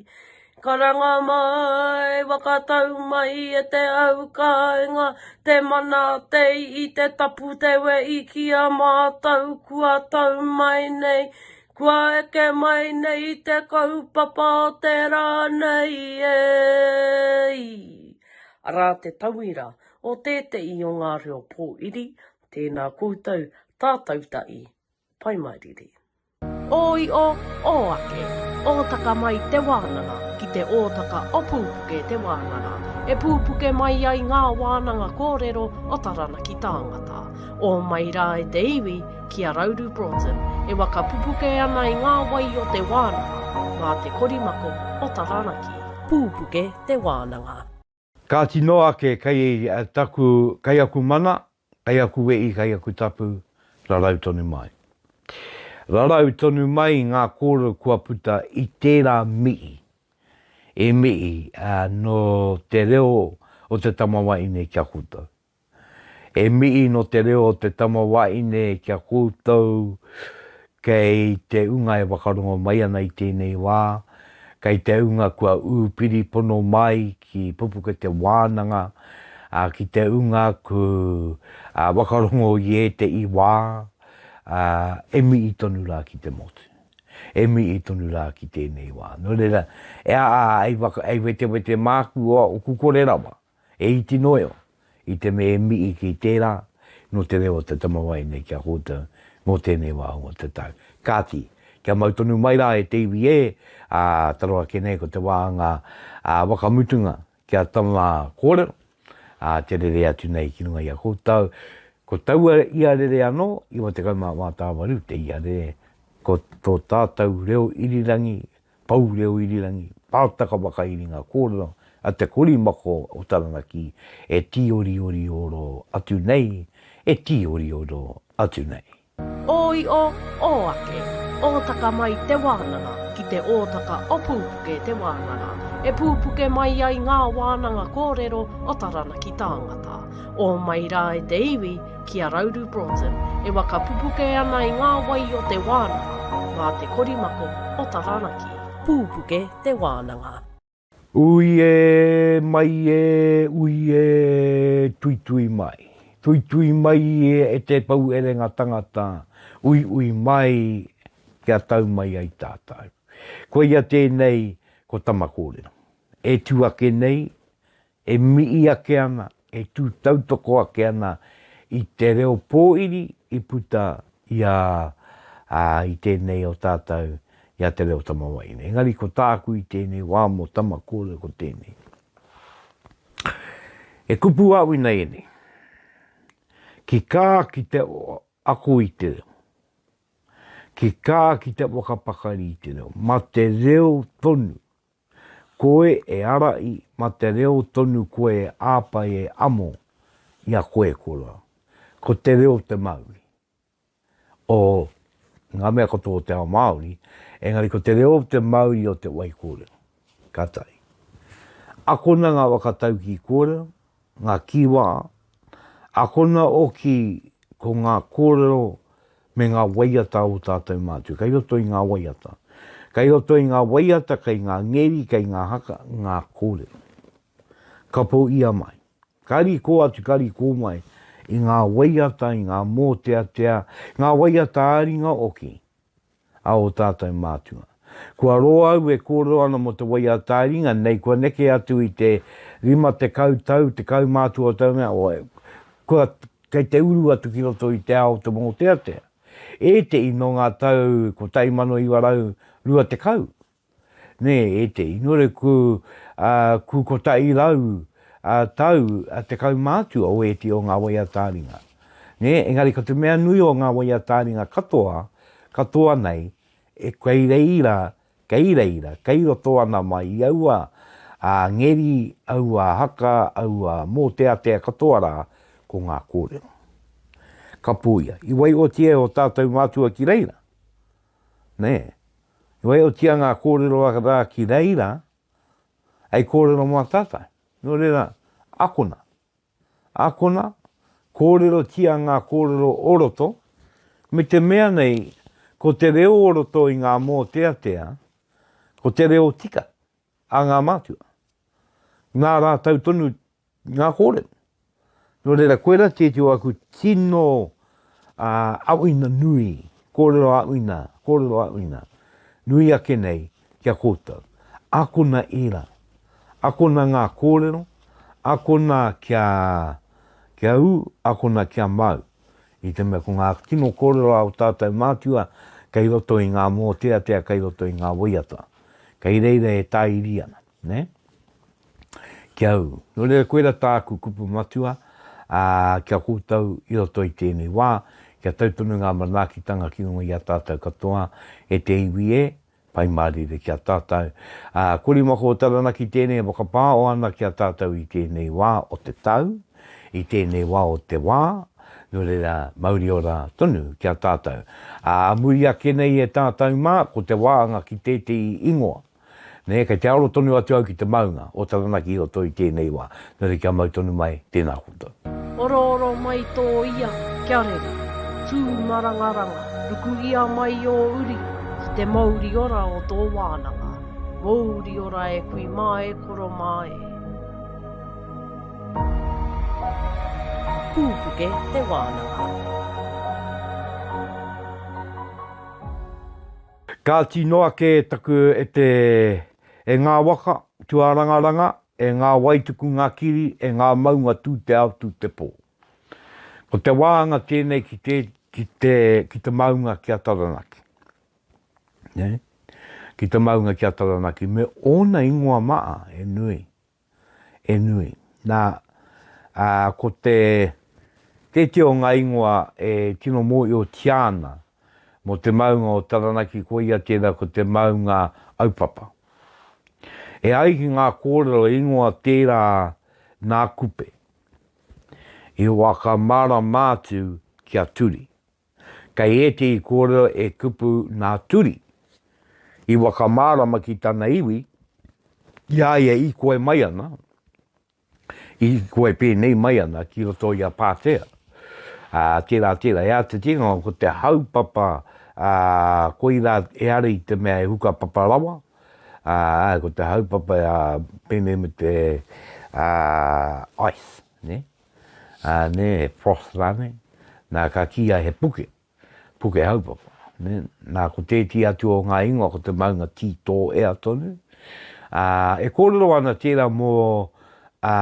Karanga mai, whakatau mai e te au kāinga, te mana, te ihi, te tapu, te wehi ki a mātou kua tau mai nei, kua eke mai nei te kaupapa o te rā nei e. Arā te tauira o tētehi o ngā reo pōiri, tēnā koutou, tātou tahi, Pai mārire. Ō io, ō ake, ōtaka mai te wānanga ki te ōtaka o Pūpuke te wānanga, e pūpuke mai ai ngā wānanga kōrero o Taranaki tāngata. Ō mai rā e te iwi ki a Rauru Broughton e waka pupuke ana i ngā wai o te wānanga mā te korimako o Taranaki. Pūpuke te wānanga. Kāti noa ake kei taku, kei aku mana, kei aku wehi, kei aku tapu, rarau tonu mai. Rarau tonu mai ngā kōrero kua puta i tērā mihi, e mihi nō te reo o te tamawaine ki a koutou. E mihi nō te reo o te tama wahine ki a koutou kei te unga e whakarongo mai ana i tēnei wā, kei te unga kua ū piripono mai ki Pupuke te Wānanga, ā, ki te unga ku whakarongo i ētehi wā, ā, e mihi tonu rā ki te motu. E mihi tonu rā ki tēnei wā. Nō reira, e a, a, ei waka, ei wetewete māku o aku kore rawa. E iti noa iho i te mea e mihi ki tērā nō te reo o te tamawaine ki a koutou mō tēnei wā o te tau. Kāti, kia mau tonu mai rā e te iwi e, ā, taro ake nei ko te wā ngā waka mutunga kia tama kōrero, ā, te rere atu nei ki runga i a koutou. Ko taua ia rere anō, 94 tāwaru te ia rere, ko tō tātou reo irirangi Pou reo irirangi, pātaka whakairinga kōrero a te korimako o Taranaki e tīoriorioro atu nei, e tīorioro atu nei. Ō io, ō ake, ōtaka mai te wānanga ki te ōtaka o Pūpuke te wānanga, e pūpuke mai ai ngā wānanga kōrero o Taranaki tāngata. Ō mai rā e te iwi, ki a Rauru Broughton, e waka pupuke ana i ngā wai o te wānanga, mā te korimako o Taranaki. Pūpuke te wānanga. Ui e, mai e, ui e, tuitui mai. Tuitui mai e, e te pou erenga tangata, uiui mai kia tau mai ai tātou. Koia tēnei ko Tamakōrero. E tū ake nei E mihi ake ana, e tū tautoko ake ana i te reo pōiri i puta i a, ā, i tēnei o tātou, i a Te Reo Tamawaine. Engari ko tāku i tēnei wā mō Tama Kōrero ko tēnei. E kupu au inaianei, ki kā ki te ako i te reo, ki kā ki te whakapakari i te reo, ma te reo tonu koe e ara'i, ma te reo tonu koe e āpai e amo i a koe kora. Ko te reo te mauri o ngā mea katoa o te ao Māori, engari ko te reo te mauri o te wai kōrero. Ka tahi. Akona ngā whakataukī kōrero, ngā kīwā, akona oki ko ngā kōrero me ngā waiata o tātou mātua. Kei roto i ngā waiata. Kei roto i ngā waiata, kei ngā ngeri, kei ngā haka, ngā kōrero. Kapo ia mai. Ka riko atu, ka riko mai i ngā waiata, i ngā mōteatea, ngā waiata ā-ringa oki a ō tātou mātua. Kua roa au e kōrero ana mō te waiata ā-ringa nei, kua neke atu i te 50 tau, 12 tau mea, kua, kei te uru atu ki roto i te ao o te mōteatea. Ētehi nō ngā tau 1920, nē, ētehi, nō reira ku, ā, ku 100 tau te kaumātua o ētehi o ngā waiata ā-ringa. Nē, engari ko te mea nui o ngā waiata ā-ringa katoa, katoa nei, e kei reira, kei reira, kei roto ana mai i aua ā, ngeri, aua haka, aua mōteatea katoa rā, ko ngā kōrero. Ka pōia. I waihotia e ō tātou mātua ki reira. Nē. I waihotia ngā kōrero rā ki reira, hei kōrero mā tātou. Nō reira, akona. Akona, kōrerotia ngā kōrero o roto, me te mea nei, ko te reo o roto i ngā mōteatea, ko te reo tika a ngā mātua. Nā rātou tonu ngā kōrero. Nō reira, koirā tētehi o aku tino āwhina nui, kōrero āwhina, kōrero āwhina nui ake nei ki a koutou. Akona ērā. Akona ngā kōrero, akona kia, kia ū, akona kia mau. I te mea ko ngā tino kōrero a ō tātou mātua kei roto i ngā mōteatea, kei roto i ngā waiata. Kei reira e tāiri ana, nē? Kia ū. Nō reira koirā tāku kupu matua, ā, ki a koutou i roto i tēnei wā, kia tau tonu ngā manaakitanga ki runga i a tātou katoa, e te iwi e, Pai mārire ki a tātou. Ā, Korimako o Taranaki tēnei e whakapāoa ana ki a tātou i tēnei wā o te tau, i tēnei wā o te wā, nō reira, mauri ora tonu ki a tātou. Ā, muri ake nei e tātou mā, ko te wāanga ki tētehi ingoa. Nē, kei te aro tonu atu au ki te maunga o Taranaki i roto i tēnei wā. Nō reira kia mau tonu mai, tēnā koutou. Orooro mai tō ia, kia rere, tū marangaranga, ruku ia mai ō uri ki te mouri ora o tō wānanga, mouri ora e kui mā e koro mā e. Pūpuke te wānanga. Kāti noa kē taku e te e ngā waka tuarangaranga, e ngā wai tuku ngā kiri, e ngā maunga tū te ao tū te pō. Ko te wāhanga tēnei ki te, ki te, ki te maunga ki a Taranaki. Ne? Ki te maunga ki a Taranaki me ōna ingoa maa e nui. E nui. Nā, ā, ko te, tētehi o ngā ingoa e tino mōhiotia ana mō te maunga o Taranaki koia tērā ko te maunga aupapa. E ai ki ngā kōrero ingoa tērā nā Kupe i whakamārama atu ki a Turi. Kei ētehi kōrero e kupu nā Turi i whakamārama ki tana iwi i a ia i koe mai ana, i koe pēnei mai ana ki roto i a Pātea. Ā, tērā, tērā, e āta tikanga ko te haupapa, ā, koirā ehara i te mea e hukapapa rawa, ā, āe, ko te haupapa, ā, pēnei me te, ā, ice, nē? Ā, nē, he frost rānei, nā, ka kīia he puke, puke haupapa, nē. Nā, ko tētehi atu o ngā ingoa ko te maunga Tītōea tonu. Ā, e kōrero ana tērā mō, ā,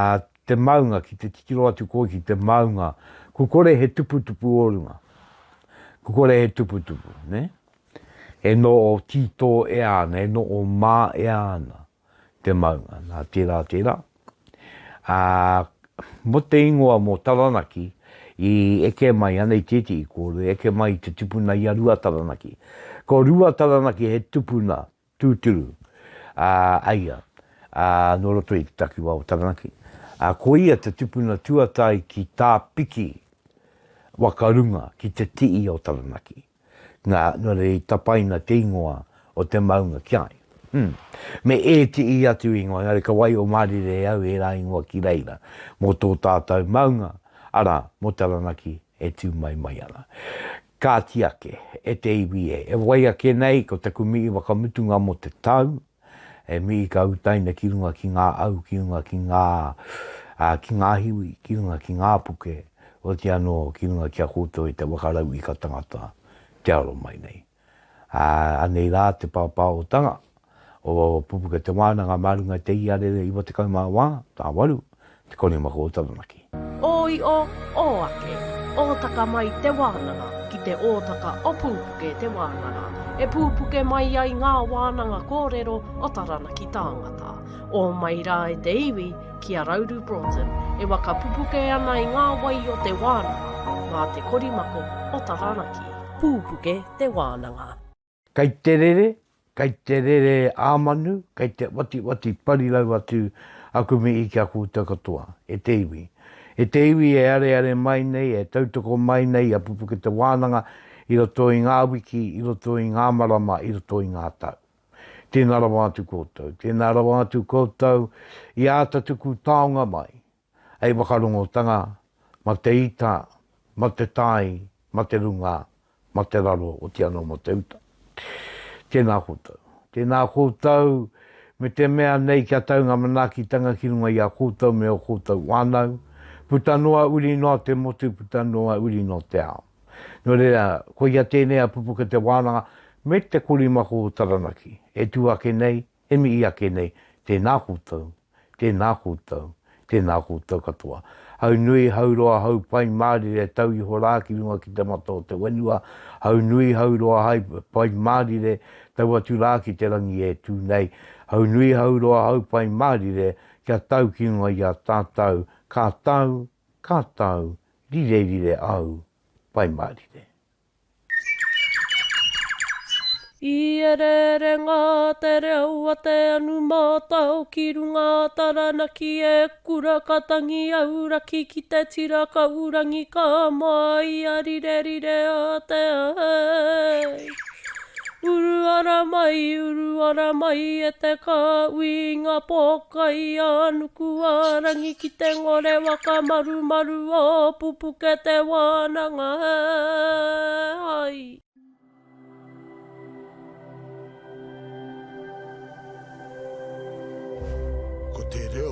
te maunga, ki te titiro atu koe ki te maunga, Ko kore he tuputupu o runga. Ko kore he tuputupu, ne? E noo tītō ea ana, e noo mā ea ana te maunga. Nā, tērā, tērā. Ā, mō te ingoa mō Taranaki, i eke mai ana i tētehi kōrero, i eke mai i te tupuna i a Rua Taranaki. Ko Rua Taranaki he tupuna tūturu, ā, a ia, ā, nō roto i te takiwā o Taranaki. Ā, ko ia te tupuna tuatahi ki tāpiki waka runga ki te tii o Taranaki. Nā, nō reira i tapaina te ingoa o te maunga ki a ia. Hmm. Me ētihi atu ingoa, engari ka waiho mārire e au ērā ingoa ki reira, mō tō tātou maunga, arā, mō Taranaki e tū mai mai ana. Kāti ake, e te iwi e, e wai ake nei ko taku mihi whakamutunga mō te tau, E mihi ka utaina ki runga ki ngā au, ki runga ki ngā, ā, ki ngā hiwi, ki runga ki ngā puke, oti anō ki runga ki a koutou e te waka rauika tangata te aro mai nei. Ā, anei rā te pāpāotanga o Pupuke Te Wānanga mā runga i te iarere 94, tāwaru, te korimako o Taranaki. Ō io, ō ake, ōtaka mai te wānanga ki te ōtaka o Pūpuke te wānanga, e pūpuke mai ai ngā wānanga kōrero o Taranaki tāngata. Ō mai rā e te iwi ki a Rauru Broughton e waka pupuke ana i ngā wai o te wānanga mā te korimako o Taranaki. Pūpuke te wānanga. Kei te rere, kei te rere ā-manu, kei te watiwati parirau atu aku mihi ki a koutou katoa, e te iwi. E te iwi e areare mai nei, e tautoko mai nei a Pupuke Te Wānanga i roto i ngā wiki, i roto i ngā marama, i roto i ngā tau. Tēnā rawa atu koutou, tēnā rawa atu koutou i āta tuku taonga mai, hei whakarongotanga ma te ita, ma te tai, ma te runga, ma te raro, oti anō ma te uta. Tēnā koutou. Tēnā koutou, me te mea nei kia tau ngā manaakitanga ki runga i a koutou me ō koutou whānau, puta noa uri noa te motu, puta noa uri noa te ao. Nō reira, koia tēnei a Pupuke Te Wānanga me te korimako o Taranaki e tū ake nei, E mihi ake nei, tēnā koutou, tēnā koutou, tēnā koutou katoa. Hau nui, hau roa, hau pai mārire, tau iho rā ki runga ki te mata o te whenua, hau nui, hau roa, hai pai mārire, tau atu rā ki te rangi e tū nei, hau nui, hau roa, hau pai mārire, kia tau ki runga i a tātou, ka tau, ka tau, rirerire au, pai mārire. I ereerenga te reo a te anu mātao ki runga a Taranaki e kura ka tangi auraki ki te tira kaurangi ka māia rirerire a te ai. Uru ara mai, uru ara mai e te kāhui i ngā pōkai a nuku a rangi ki te ngore waka marumaru o Pupuke te wānanga ai. Ko te reo.